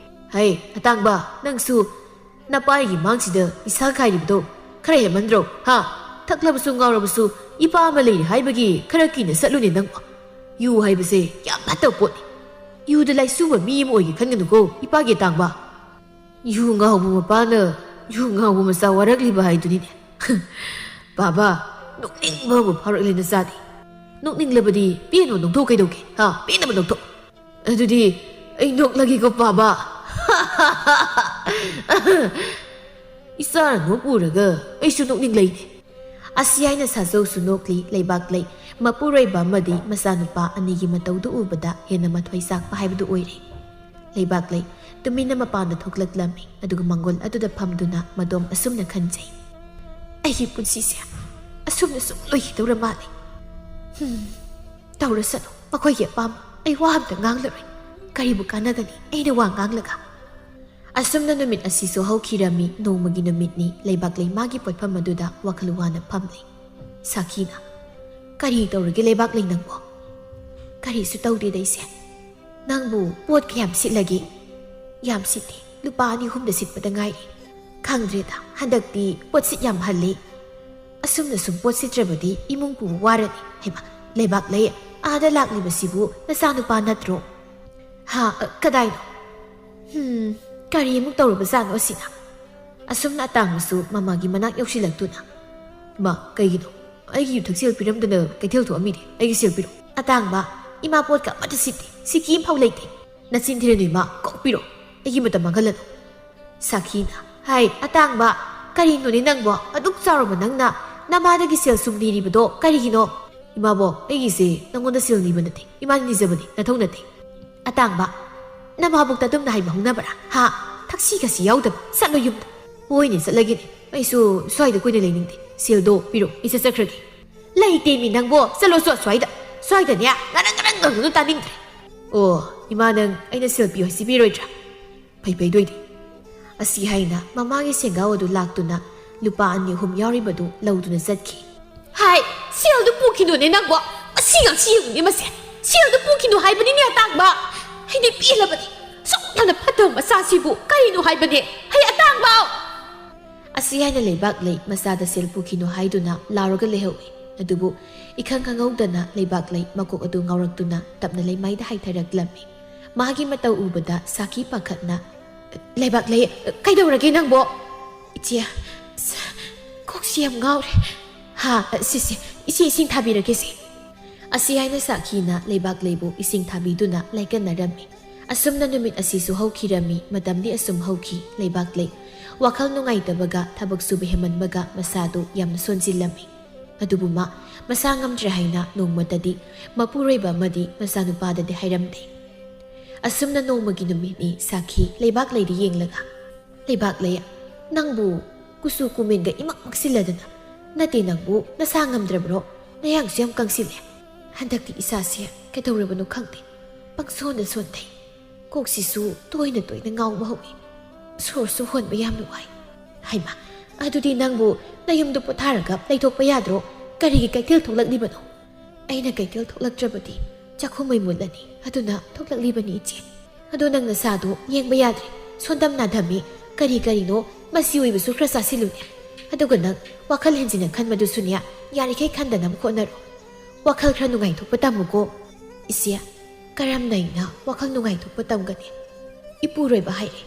ꯍꯩ, ꯑꯇꯥꯡꯕ, ꯅꯪꯁꯨ ꯅꯄꯥꯒꯤ ꯃꯥꯡꯁꯤꯗ ꯏꯁꯥ ꯈꯥꯏꯔꯤꯕꯗꯣ ꯈꯔ ꯍꯦꯟꯃꯟꯗ꯭ꯔꯣ? ꯍꯥ? ꯊꯛꯂꯕꯁꯨ ꯉꯥꯎꯔꯕꯁꯨ ꯏꯄꯥ ꯑꯃ ꯂꯩꯔꯤ ꯍꯥꯏꯕꯒꯤ ꯈꯔ ꯀꯤꯅ ꯆꯠꯂꯨꯅꯦ ꯅꯪꯕꯣ꯫ ꯌꯨ ꯍꯥꯏꯕꯁꯦ ꯌꯥꯝ ꯐꯠꯇꯕ ꯄꯣꯠꯅꯤ꯫ ꯌꯨꯗ ꯂꯥꯏꯆꯨꯕ ꯃꯤ ꯑꯃ ꯑꯣꯏꯒꯦ ꯈꯟꯒꯅꯨꯀꯣ, ꯏꯄꯥꯒꯤ ꯑꯇꯥꯡꯕ꯫ ꯌꯨ ꯉꯥꯎꯕ ꯃꯄꯥꯅ ꯌꯨ ꯉꯥꯎꯕ ꯃꯆꯥ ꯋꯥꯔꯛꯂꯤꯕ ꯍꯥꯏꯗꯨꯅꯤꯅꯦ꯫ ꯕꯥꯕꯥ, ꯅꯣꯛꯅꯤꯡꯕ ꯑꯃ ꯐꯥꯎꯔꯛꯂꯦ ꯅꯆꯥꯗꯤ꯫ ꯅꯣꯛꯅꯤꯡꯂꯕꯗꯤ ꯄꯦꯟꯅ ꯅꯣꯛꯊꯣꯛ ꯀꯩꯗꯧꯒꯦ? ꯍꯥ? ꯄꯦꯟꯅꯕ ꯅꯣꯛꯊꯣꯛ꯫ ꯑꯗꯨꯗꯤ ꯑꯩ ꯅꯣꯛꯂꯒꯦꯀꯣ, ꯕꯥꯕꯥ꯫ ꯏꯆꯥꯅ ꯅꯣꯛꯎꯔꯒ ꯑꯩꯁꯨ ꯅꯣꯛꯅꯤꯡꯂꯩꯅꯦ꯫ ꯑꯁꯤ ꯍꯥꯏꯅ ꯁꯥꯖꯧꯁꯨ ꯅꯣꯛꯂꯤ ꯂꯩꯕꯥꯛꯂꯩ꯫ ꯃꯄꯨꯔꯣꯏꯕ ꯑꯃꯗꯤ ꯃꯆꯥꯅꯨꯄꯥ ꯑꯅꯤꯒꯤ ꯃꯇꯧꯗꯨ ꯎꯕꯗ ꯍꯦꯟꯅ ꯃꯊ꯭ꯋꯥꯏ ꯆꯥꯛꯄ ꯍꯥꯏꯕꯗꯨ ꯑꯣꯏꯔꯦ꯫ ꯂꯩꯕꯥꯛꯂꯩ ꯇꯨꯃꯤꯟꯅ ꯃꯄꯥꯟꯗ ꯊꯣꯛꯂꯛꯂꯝꯃꯤ, ꯑꯗꯨꯒ ꯃꯪꯒꯣꯜ ꯑꯗꯨꯗ ꯐꯝꯗꯨꯅ ꯃꯗꯣꯝ ꯑꯁꯨꯝꯅ ꯈꯟꯖꯩ꯫ "ꯑꯩꯒꯤ ꯄꯨꯟꯁꯤꯁꯦ ꯑꯁꯨꯝꯅ ꯁꯨꯝ ꯂꯣꯏꯈꯤꯗꯧꯔ ꯃꯥꯜꯂꯦ꯫ ꯍꯨꯝ, ꯇꯧꯔꯁꯅꯨ, ꯃꯈꯣꯏꯒꯤ ꯑꯄꯥꯝꯕ꯫ ꯑꯩ ꯋꯥ ꯑꯝꯇ ꯉꯥꯡꯂꯔꯣꯏ꯫ ꯀꯔꯤꯕꯨ ꯀꯥꯟꯅꯒꯅꯤ ꯑꯩꯅ ꯋꯥ ꯉꯥꯡꯂꯒ?" ꯑꯁꯨꯝꯅ ꯅꯨꯃꯤꯠ ꯑꯁꯤꯁꯨ ꯍꯧꯈꯤꯔꯝꯃꯤ꯫ ꯅꯣꯡꯃꯒꯤ ꯅꯨꯃꯤꯠꯅꯤ꯫ ꯂꯩꯕꯥꯛꯂꯩ ꯃꯥꯒꯤ ꯄꯣꯠꯐꯝ ꯑꯗꯨꯗ ꯋꯥꯈꯜ ꯋꯥꯅ ꯐꯝꯂꯤ꯫ ꯁꯥꯈꯤꯅ, "ꯀꯔꯤ ꯇꯧꯔꯒꯦ ꯂꯩꯕꯥꯛꯂꯩ ꯅꯪꯕꯣ?" "ꯀꯔꯤꯁꯨ ꯇꯧꯗꯦꯗ ꯏꯆꯦ꯫ ꯅꯪꯕꯨ ꯄꯣꯠ ꯀꯌꯥꯝ ꯁꯤꯠꯂꯒꯦ?" "ꯌꯥꯝ ꯁꯤꯠꯇꯦ, ꯂꯨꯄꯥ ꯑꯅꯤ ꯑꯍꯨꯝꯗ ꯁꯤꯠꯄꯗ ꯉꯥꯏꯔꯤ꯫ ꯈꯪꯗ꯭ꯔꯦꯗ, ꯍꯟꯗꯛꯇꯤ ꯄꯣꯠꯁꯤꯠ ꯌꯥꯝ ꯍꯜꯂꯤ꯫ ꯑꯁꯨꯝꯅ ꯁꯨꯝ ꯄꯣꯠ ꯁꯤꯠꯇ꯭ꯔꯕꯗꯤ ꯏꯃꯨꯡ ꯄꯨꯕ ꯋꯥꯔꯅꯤ꯫" "ꯍꯩꯃꯥ, ꯂꯩꯕꯥꯛꯂꯩ, ꯑꯥꯗ ꯂꯥꯛꯂꯤꯕꯁꯤꯕꯨ ꯅꯆꯥꯅꯨꯄꯥ ꯅꯠꯇ꯭ꯔꯣ?" "ꯍꯥ, ꯀꯗꯥꯏꯅꯣ? ꯍꯨꯝ, ꯀꯔꯤ ꯑꯃꯨꯛ ꯇꯧꯔꯕꯖꯥꯠꯅꯣ ꯑꯁꯤꯅ?" ꯑꯁꯨꯝꯅ ꯑꯇꯥꯡꯕꯁꯨ ꯃꯃꯥꯒꯤ ꯃꯅꯥꯛ ꯌꯧꯁꯤꯜꯂꯛꯇꯨꯅ, "ꯃꯥ, ꯀꯩꯒꯤꯅꯣ? ꯑꯩꯒꯤ ꯌꯨꯊꯛ ꯁꯦꯜ ꯄꯤꯔꯝꯗꯅ ꯀꯩꯊꯦꯜ ꯊꯣꯛꯑꯝꯃꯤꯅꯦ꯫ ꯑꯩꯒꯤ ꯁꯦꯜ ꯄꯤꯔꯣ꯫" "ꯑꯇꯥꯡꯕ, ꯏꯃꯥ ꯄꯣꯠꯀ ꯑꯃꯠꯇ ꯁꯤꯠꯇꯦ, ꯁꯤꯀꯤ ꯑꯃꯐꯥꯎ ꯂꯩꯇꯦ꯫" "ꯅꯆꯤꯟ ꯊꯤꯔꯅꯨ ꯏꯃꯥ, ꯀꯣꯛ ꯄꯤꯔꯣ꯫ ꯑꯩꯒꯤ ꯃꯇꯝ ꯃꯥꯡꯍꯜꯂꯅꯨ꯫" ꯁꯥꯈꯤꯅ, "ꯍꯥꯏ, ꯑꯇꯥꯡꯕ, ꯀꯔꯤꯅꯣꯅꯦ ꯅꯪꯕꯣ? ꯑꯗꯨꯛ ꯆꯥꯎꯔꯕ ꯅꯪꯅ ꯅꯃꯥꯗꯒꯤ ꯁꯦꯜ ꯁꯨꯝ ꯅꯤꯔꯤꯕꯗꯣ ꯀꯔꯤꯒꯤꯅꯣ?" "ꯏꯃꯥꯕꯣ, ꯑꯩꯒꯤꯁꯦ ꯅꯪꯉꯣꯟꯗ ꯁꯦꯜ ꯅꯤꯕ ꯅꯠꯇꯦ, ꯏꯃꯥꯅ ꯅꯤꯖꯕꯅꯤ, ꯅꯊꯧ ꯅꯠꯇꯦ꯫" "ꯑꯇꯥꯡꯕ, ꯅꯃꯥꯕꯣꯛꯇ ꯑꯗꯨꯝꯅ ꯍꯥꯏꯕ ꯍꯧꯅꯕ꯭ꯔꯥ? ꯍꯥ? ꯊꯛꯁꯤ ꯈꯥꯁꯤ ꯌꯥꯎꯗꯕ, ꯆꯠꯂꯣ ꯌꯨꯝꯗ꯫" "ꯍꯣꯏꯅꯦ, ꯆꯠꯂꯒꯦꯅꯦ꯫ ꯑꯩꯁꯨ ꯁ꯭ꯋꯥꯏꯗ ꯀꯨꯏꯅ ꯂꯩꯅꯤꯡꯗꯦ꯫ ꯁꯦꯜꯗꯣ ꯄꯤꯔꯣ, ꯏꯆꯠ ꯆꯠꯈ꯭ꯔꯒꯦ꯫" "ꯂꯩꯇꯦꯃꯤ ꯅꯪꯕꯣ, ꯆꯠꯂꯣ ꯆꯣ ꯁ꯭ꯋꯥꯏꯗ꯫ ꯁ꯭ꯋꯥꯏꯗꯅꯦ, ꯉꯔꯪ ꯉꯔꯪ ꯉꯪꯒꯅꯨ, ꯇꯥꯅꯤꯡꯗ꯭ꯔꯦ꯫" "ꯑꯣ, ꯏꯃꯥ, ꯅꯪ ꯑꯩꯅ ꯁꯦꯜ ꯄꯤꯌꯨ ꯍꯥꯏꯁꯤ ꯄꯤꯔꯣꯏꯗ꯭ꯔꯥ? ꯐꯩ ꯐꯩꯗꯣꯏꯗꯤ꯫" ꯑꯁꯤ ꯍꯥꯏꯅ ꯃꯃꯥꯒꯤ ꯁꯦꯡꯒꯥꯎ ꯑꯗꯨ ꯂꯥꯛꯇꯨꯅ ꯂꯨꯄꯥ ꯑꯅꯤ ꯑꯍꯨꯝ ꯌꯥꯎꯔꯤꯕꯗꯨ ꯂꯧꯗꯨꯅ ꯆꯠꯈꯤ꯫ "ꯍꯥꯏ, ꯁꯦꯜꯗꯨ ꯄꯨꯈꯤꯅꯨꯅꯦ ꯅꯪꯕꯣ꯫ ꯑꯁꯤ ꯉꯥꯡꯁꯤ ꯌꯦꯡꯉꯨꯅꯦ ꯃꯁꯦ꯫ ꯁꯦꯜꯗꯨ ꯄꯨꯈꯤꯅꯨ ꯍꯥꯏꯕꯅꯤꯅꯦ ꯑꯇꯥꯡꯕ꯫ ꯑꯩꯗꯤ ꯄꯦꯜꯂꯕꯅꯤ꯫ ꯁꯨꯛ ꯌꯥꯝꯅ ꯐꯠꯇꯕ ꯃꯆꯥꯁꯤꯕꯨ ꯀꯔꯤꯅꯣ ꯍꯥꯏꯕꯅꯦ? ꯍꯩ ꯑꯇꯥꯡꯕ! ꯑꯁꯤ ꯍꯥꯏꯅ ꯂꯩꯕꯥꯛꯂꯩ ꯃꯆꯥꯗ ꯁꯦꯜ ꯄꯨꯈꯤꯅꯣ ꯍꯥꯏꯗꯨꯅ ꯂꯥꯎꯔꯒ ꯂꯩꯍꯧꯏ꯫ ꯑꯗꯨꯕꯨ ꯏꯈꯪ ꯈꯪꯍꯧꯗꯅ ꯂꯩꯕꯥꯛꯂꯩ ꯃꯀꯣꯛ ꯑꯗꯨ ꯉꯥꯎꯔꯛꯇꯨꯅ ꯇꯞꯅ ꯂꯩꯃꯥꯏꯗ ꯍꯥꯏꯊꯔꯛꯂꯝꯃꯤ꯫ ꯃꯥꯒꯤ ꯃꯇꯧ ꯎꯕꯗ ꯁꯥꯈꯤ ꯄꯥꯈꯠꯅ, "ꯂꯩꯕꯥꯛꯂꯩ, ꯀꯩꯗꯧꯔꯒꯦ ꯅꯪꯕꯣ?" "ꯏꯆꯦ, ꯁ-, ꯀꯣꯛꯁꯤ ꯌꯥꯝ ꯉꯥꯎꯔꯦ꯫ ꯍꯥ, ꯁꯤꯁꯦ, ꯏꯆꯦ ꯏꯁꯤꯡ ꯊꯥꯕꯤꯔꯒꯦꯁꯦ꯫" ꯑꯁꯤ ꯍꯥꯏꯅ ꯁꯥꯈꯤꯅ ꯂꯩꯕꯥꯛꯂꯩꯕꯨ ꯏꯁꯤꯡ ꯊꯥꯕꯤꯗꯨꯅ ꯂꯥꯏꯀꯠꯅꯔꯝꯃꯤ꯫ ꯑꯁꯨꯝꯅ ꯅꯨꯃꯤꯠ ꯑꯁꯤꯁꯨ ꯍꯧꯈꯤꯔꯝꯃꯤ꯫ ꯃꯇꯝꯗꯤ ꯑꯁꯨꯝ ꯍꯧꯈꯤ꯫ ꯂꯩꯕꯥꯛꯂꯩ ꯋꯥꯈꯜ ꯅꯨꯡꯉꯥꯏꯇꯕꯒ ꯊꯕꯛ ꯁꯨꯕ ꯍꯦꯟꯃꯟꯕꯒ ꯃꯁꯥꯗꯨ ꯌꯥꯝꯅ ꯁꯣꯟꯖꯤꯜꯂꯝꯃꯤ꯫ ꯑꯗꯨꯕꯨ ꯃꯥ ꯃꯁꯥ ꯉꯝꯗ꯭ꯔꯦ ꯍꯥꯏꯅ ꯅꯣꯡꯃꯇꯗꯤ ꯃꯄꯨꯔꯣꯏꯕ ꯑꯃꯗꯤ ꯃꯆꯥꯅꯨꯄꯥꯗꯗꯤ ꯍꯥꯏꯔꯝꯗꯦ꯫ ꯑꯁꯨꯝꯅ ꯅꯣꯡꯃꯒꯤ ꯅꯨꯃꯤꯠꯅꯤ ꯁꯥꯈꯤ ꯂꯩꯕꯥꯛꯂꯩꯗ ꯌꯦꯡꯂꯒ, "ꯂꯩꯕꯥꯛꯂꯩ, ꯅꯪꯕꯨ ꯀꯨꯆꯨ ꯀꯨꯃꯦꯟꯒ ꯏꯃꯛ ꯃꯛꯁꯤꯜꯂꯗꯅ, ꯅꯠꯇꯦ ꯅꯪꯕꯨ ꯅꯁꯥ ꯉꯝꯗ꯭ꯔꯕ꯭ꯔꯣ? ꯅꯌꯥꯡꯁꯨ ꯌꯥꯝ ꯀꯪꯁꯤꯜꯂꯦ꯫ ꯍꯟꯗꯛꯇꯤ ꯏꯁꯥꯁꯦ ꯀꯩꯗꯧꯔꯕꯅꯣ ꯈꯪꯗꯦ, ꯄꯪꯁꯣꯟꯗ ꯁꯣꯟꯊꯩ꯫ ꯀꯣꯛꯁꯤꯁꯨ ꯇꯣꯏꯅ ꯇꯣꯏꯅ ꯉꯥꯎꯕ ꯍꯧꯏ꯫ ꯁꯣꯔꯁꯨ ꯍꯣꯟꯕ ꯌꯥꯝꯅ ꯋꯥꯏ꯫" "ꯍꯩꯃꯥ, ꯑꯗꯨꯗꯤ ꯅꯪꯕꯨ ꯅꯌꯨꯝꯗ ꯄꯣꯊꯥꯔꯒ ꯂꯩꯊꯣꯛꯄ ꯌꯥꯗ꯭ꯔꯣ? ꯀꯔꯤꯒꯤ ꯀꯩꯊꯦꯜ ꯊꯣꯛꯂꯛꯂꯤꯕꯅꯣ?" "ꯑꯩꯅ ꯀꯩꯊꯦꯜ ꯊꯣꯛꯂꯛꯇ꯭ꯔꯕꯗꯤ ꯆꯥꯛꯈꯨꯝ ꯃꯩ ꯃꯨꯠꯂꯅꯤ, ꯑꯗꯨꯅ ꯊꯣꯛꯂꯛꯂꯤꯕꯅꯤ ꯏꯆꯦ꯫ ꯑꯗꯣ ꯅꯪ ꯅꯁꯥꯗꯣ ꯌꯦꯡꯕ ꯌꯥꯗ꯭ꯔꯦ, ꯁꯣꯟꯗꯝ ꯅꯥꯗꯝꯃꯤ, ꯀꯔꯤ ꯀꯔꯤꯅꯣ ꯃꯆꯤ ꯑꯣꯏꯕꯁꯨ ꯈꯔ ꯆꯥꯁꯤꯜꯂꯨꯅꯦ꯫ ꯑꯗꯨꯒ ꯅꯪ ꯋꯥꯈꯜ ꯍꯦꯟꯖꯤꯟꯅ ꯈꯟꯕꯗꯨꯁꯨꯅꯦ, ꯌꯥꯔꯤꯈꯩ ꯈꯟꯗꯅꯕ ꯍꯣꯠꯅꯔꯣ꯫ ꯋꯥꯈꯜ ꯈꯔ ꯅꯨꯡꯉꯥꯏꯊꯣꯛꯄ ꯇꯝꯃꯨꯀꯣ꯫" "ꯏꯆꯦ, ꯀꯔꯝꯅ ꯑꯩꯅ ꯋꯥꯈꯜ ꯅꯨꯡꯉꯥꯏꯊꯣꯛꯄ ꯇꯝꯒꯅꯤ? ꯏꯄꯨꯔꯣꯏꯕ ꯍꯥꯏꯔꯦ,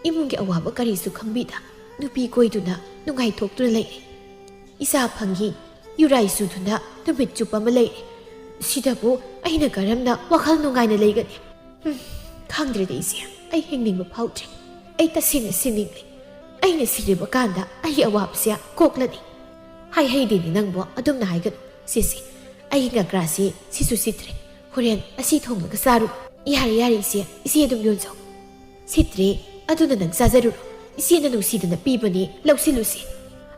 ꯏꯃꯨꯡꯒꯤ ꯑꯋꯥꯕ ꯀꯔꯤꯁꯨ ꯈꯪꯕꯤꯗ ꯅꯨꯄꯤ ꯀꯣꯏꯗꯨꯅ ꯅꯨꯡꯉꯥꯏꯊꯣꯛꯇꯨꯅ ꯂꯩꯔꯦ꯫ ꯏꯆꯥ ꯐꯪꯉꯤ, ꯌꯨꯔꯥꯏ ꯁꯨꯗꯨꯅ ꯅꯨꯃꯤꯠ ꯆꯨꯞꯄ ꯑꯃ ꯂꯩꯔꯦ꯫ ꯁꯤꯗꯕꯨ ꯑꯩꯅ ꯀꯔꯝꯅ ꯋꯥꯈꯜ ꯅꯨꯡꯉꯥꯏꯅ ꯂꯩꯒꯅꯤ? ꯎꯝ, ꯈꯪꯗ꯭ꯔꯦꯗ ꯏꯆꯦ, ꯑꯩ ꯍꯤꯡꯅꯤꯡꯕ ꯐꯥꯎꯗ꯭ꯔꯦ꯫ ꯑꯩ ꯇꯁꯦꯡꯅ ꯁꯤꯅꯤꯡꯂꯦ꯫ ꯑꯩꯅ ꯁꯤꯔꯕ ꯀꯥꯟꯗ ꯑꯩꯒꯤ ꯑꯋꯥꯕꯁꯦ ꯀꯣꯛꯂꯅꯤ꯫" "ꯍꯥꯏ ꯍꯩꯗꯦꯅꯦ ꯅꯪꯕꯣ, ꯑꯗꯨꯝꯅ ꯍꯥꯏꯒꯅꯨ꯫ ꯁꯤꯁꯦ, ꯑꯩꯒꯤ ꯉꯀ꯭ꯔꯥꯁꯦ ꯁꯤꯁꯨ ꯁꯤꯠꯇ꯭ꯔꯦ꯫ ꯍꯣꯔꯦꯟ ꯑꯁꯤ ꯊꯣꯡꯂꯒ ꯆꯥꯔꯨ꯫" "ꯌꯥꯔꯦ, ꯌꯥꯔꯦ ꯏꯆꯦ, ꯏꯆꯦ ꯑꯗꯨꯝ ꯌꯣꯟꯖꯧ꯫" "ꯁꯤꯠꯇ꯭ꯔꯦ, ꯑꯗꯨꯅ ꯅꯪ ꯆꯥꯖꯔꯨꯔꯣ꯫ ꯏꯆꯦꯅ ꯅꯨꯡꯁꯤꯗꯅ ꯄꯤꯕꯅꯤ, ꯂꯧꯁꯤꯜꯂꯨꯁꯤ꯫"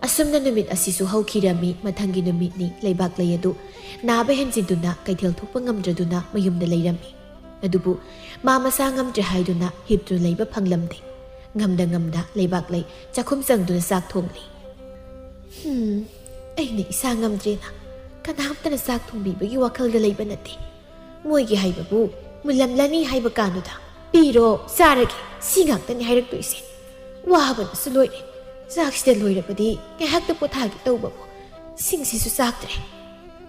ꯑꯁꯨꯝꯅ ꯅꯨꯃꯤꯠ ꯑꯁꯤꯁꯨ ꯍꯧꯈꯤꯔꯝꯃꯤ꯫ ꯃꯊꯪꯒꯤ ꯅꯨꯃꯤꯠꯅꯤ꯫ ꯂꯩꯕꯥꯛꯂꯩ ꯑꯗꯨ ꯅꯥꯕ ꯍꯦꯟꯖꯤꯟꯗꯨꯅ ꯀꯩꯊꯦꯜ ꯊꯣꯛꯄ ꯉꯝꯗ꯭ꯔꯗꯨꯅ ꯃꯌꯨꯝꯗ ꯂꯩꯔꯝꯃꯤ꯫ ꯑꯗꯨꯕꯨ ꯃꯥ ꯃꯁꯥ ꯉꯝꯗ꯭ꯔꯦ ꯍꯥꯏꯗꯨꯅ ꯍꯤꯞꯇꯨꯅ ꯂꯩꯕ ꯐꯪꯂꯝꯗꯦ꯫ ꯉꯝꯗ ꯉꯝꯗ ꯂꯩꯕꯥꯛꯂꯩ ꯆꯥꯛꯈꯨꯝ ꯆꯪꯗꯨꯅ ꯆꯥꯛ ꯊꯣꯡꯂꯤ꯫ "ꯍꯝ, ꯑꯩꯅ ꯏꯁꯥ ꯉꯝꯗ꯭ꯔꯦꯅ ꯀꯅꯥꯝꯇꯅ ꯆꯥꯛ ꯊꯣꯡꯕꯤꯕꯒꯤ ꯋꯥꯈꯜꯗ ꯂꯩꯕ ꯅꯠꯇꯦ꯫ ꯃꯣꯏꯒꯤ ꯍꯩꯕꯕꯨ ꯃꯨꯜꯂꯝꯂꯅꯤ ꯍꯥꯏꯕ ꯀꯥꯟꯗꯨꯗ "ꯄꯤꯔꯣ, ꯆꯥꯔꯒꯦ, ꯁꯤ ꯉꯥꯛꯇꯅꯤ ꯍꯥꯏꯔꯛꯇꯣꯏꯁꯦ꯫ ꯋꯥꯕꯅꯁꯨ ꯂꯣꯏꯔꯦ꯫ ꯆꯥꯛꯁꯤꯗ ꯂꯣꯏꯔꯕꯗꯤ ꯉꯥꯏꯍꯥꯛꯇ ꯄꯣꯊꯥꯒꯦ ꯇꯧꯕꯕꯨ ꯁꯤꯡꯁꯤꯁꯨ ꯆꯥꯛꯇ꯭ꯔꯦ꯫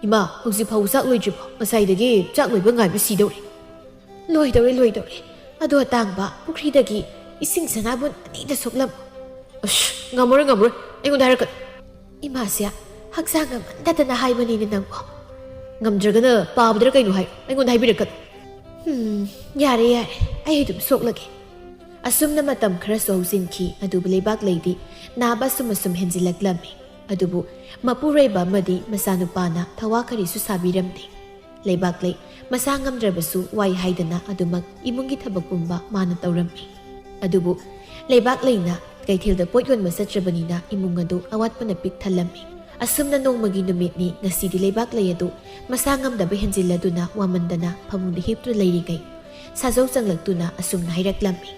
ꯏꯃꯥ, ꯍꯧꯖꯤꯛ ꯐꯥꯎꯕ ꯆꯥꯛ ꯂꯣꯏꯗ꯭ꯔꯤꯕꯣ? ꯉꯁꯥꯏꯗꯒꯤ ꯆꯥꯛ ꯂꯣꯏꯕ ꯉꯥꯏꯕ ꯁꯤꯗꯧꯔꯦ꯫" "ꯂꯣꯏꯗꯧꯔꯦ, ꯂꯣꯏꯗꯧꯔꯦ꯫ ꯑꯗꯣ ꯑꯇꯥꯡꯕ, ꯄꯨꯈ꯭ꯔꯤꯗꯒꯤ ꯏꯁꯤꯡ ꯁꯅꯥꯕꯨꯟ ꯑꯅꯤꯗ ꯁꯣꯛꯂꯝꯃꯨ꯫" "ꯑꯁ, ꯉꯝꯃꯔꯣꯏ, ꯉꯝꯃꯔꯣꯏ, ꯑꯩꯉꯣꯟꯗ ꯍꯥꯏꯔꯛꯀꯅꯨ꯫" "ꯏꯃꯥꯁꯦ ꯍꯛꯆꯥꯡ ꯉꯝꯃꯟꯗꯗꯅ ꯍꯥꯏꯕꯅꯤꯅꯦ ꯅꯪꯕꯣ꯫" "ꯉꯝꯗ꯭ꯔꯒꯅ ꯄꯥꯕꯗꯔ ꯀꯩꯅꯣ ꯍꯥꯏꯌꯨ, ꯑꯩꯉꯣꯟꯗ ꯍꯥꯏꯕꯤꯔꯛꯀꯅꯨ꯫" "ꯎꯝ, ꯌꯥꯔꯦ, ꯌꯥꯔꯦ, ꯑꯩ ꯑꯗꯨꯝ ꯁꯣꯛꯂꯒꯦ꯫" ꯑꯁꯨꯝꯅ ꯃꯇꯝ ꯈꯔꯁꯨ ꯍꯧꯖꯤꯟꯈꯤ꯫ ꯑꯗꯨꯕꯨ ꯂꯩꯕꯥꯛ ꯂꯩꯗꯤ ꯅꯥꯕ ꯑꯁꯨꯝ ꯑꯁꯨꯝ ꯍꯦꯟꯖꯤꯜꯂꯛꯂꯝꯃꯤ꯫ ꯑꯗꯨꯕꯨ ꯃꯄꯨꯔꯣꯏꯕ ꯑꯃꯗꯤ ꯃꯆꯥꯅꯨꯄꯥꯅ ꯊꯋꯥ ꯀꯔꯤꯁꯨ ꯁꯥꯕꯤꯔꯝꯗꯦ꯫ ꯂꯩꯕꯥꯛꯂꯩ ꯃꯁꯥ ꯉꯝꯗ꯭ꯔꯕꯁꯨ ꯋꯥꯏ ꯍꯥꯏꯗꯅ ꯑꯗꯨꯃꯛ ꯏꯃꯨꯡꯒꯤ ꯊꯕꯛ ꯄꯨꯝꯕ ꯃꯥꯅ ꯇꯧꯔꯝꯃꯤ꯫ ꯑꯗꯨꯕꯨ ꯂꯩꯕꯥꯛꯂꯩꯅ ꯀꯩꯊꯦꯜꯗ ꯄꯣꯠ ꯌꯣꯟꯕ ꯆꯠꯇ꯭ꯔꯕꯅꯤꯅ ꯏꯃꯨꯡ ꯑꯗꯨ ꯑꯋꯥꯠꯄꯅ ꯄꯤꯛ ꯊꯜꯂꯝꯃꯤ꯫ ꯑꯁꯨꯝꯅ ꯅꯣꯡꯃꯒꯤ ꯅꯨꯃꯤꯠꯅꯤ꯫ ꯉꯁꯤꯗꯤ ꯂꯩꯕꯥꯛꯂꯩ ꯑꯗꯨ ꯃꯁꯥ ꯉꯝꯗꯕ ꯍꯦꯟꯖꯤꯜꯂꯗꯨꯅ ꯋꯥꯃꯟꯗꯅ ꯐꯃꯨꯡꯗ ꯍꯤꯞꯇꯨꯅ ꯂꯩꯔꯤꯉꯩ ꯁꯥꯖꯧ ꯆꯪꯂꯛꯇꯨꯅ ꯑꯁꯨꯝꯅ ꯍꯥꯏꯔꯛꯂꯝꯃꯤ꯫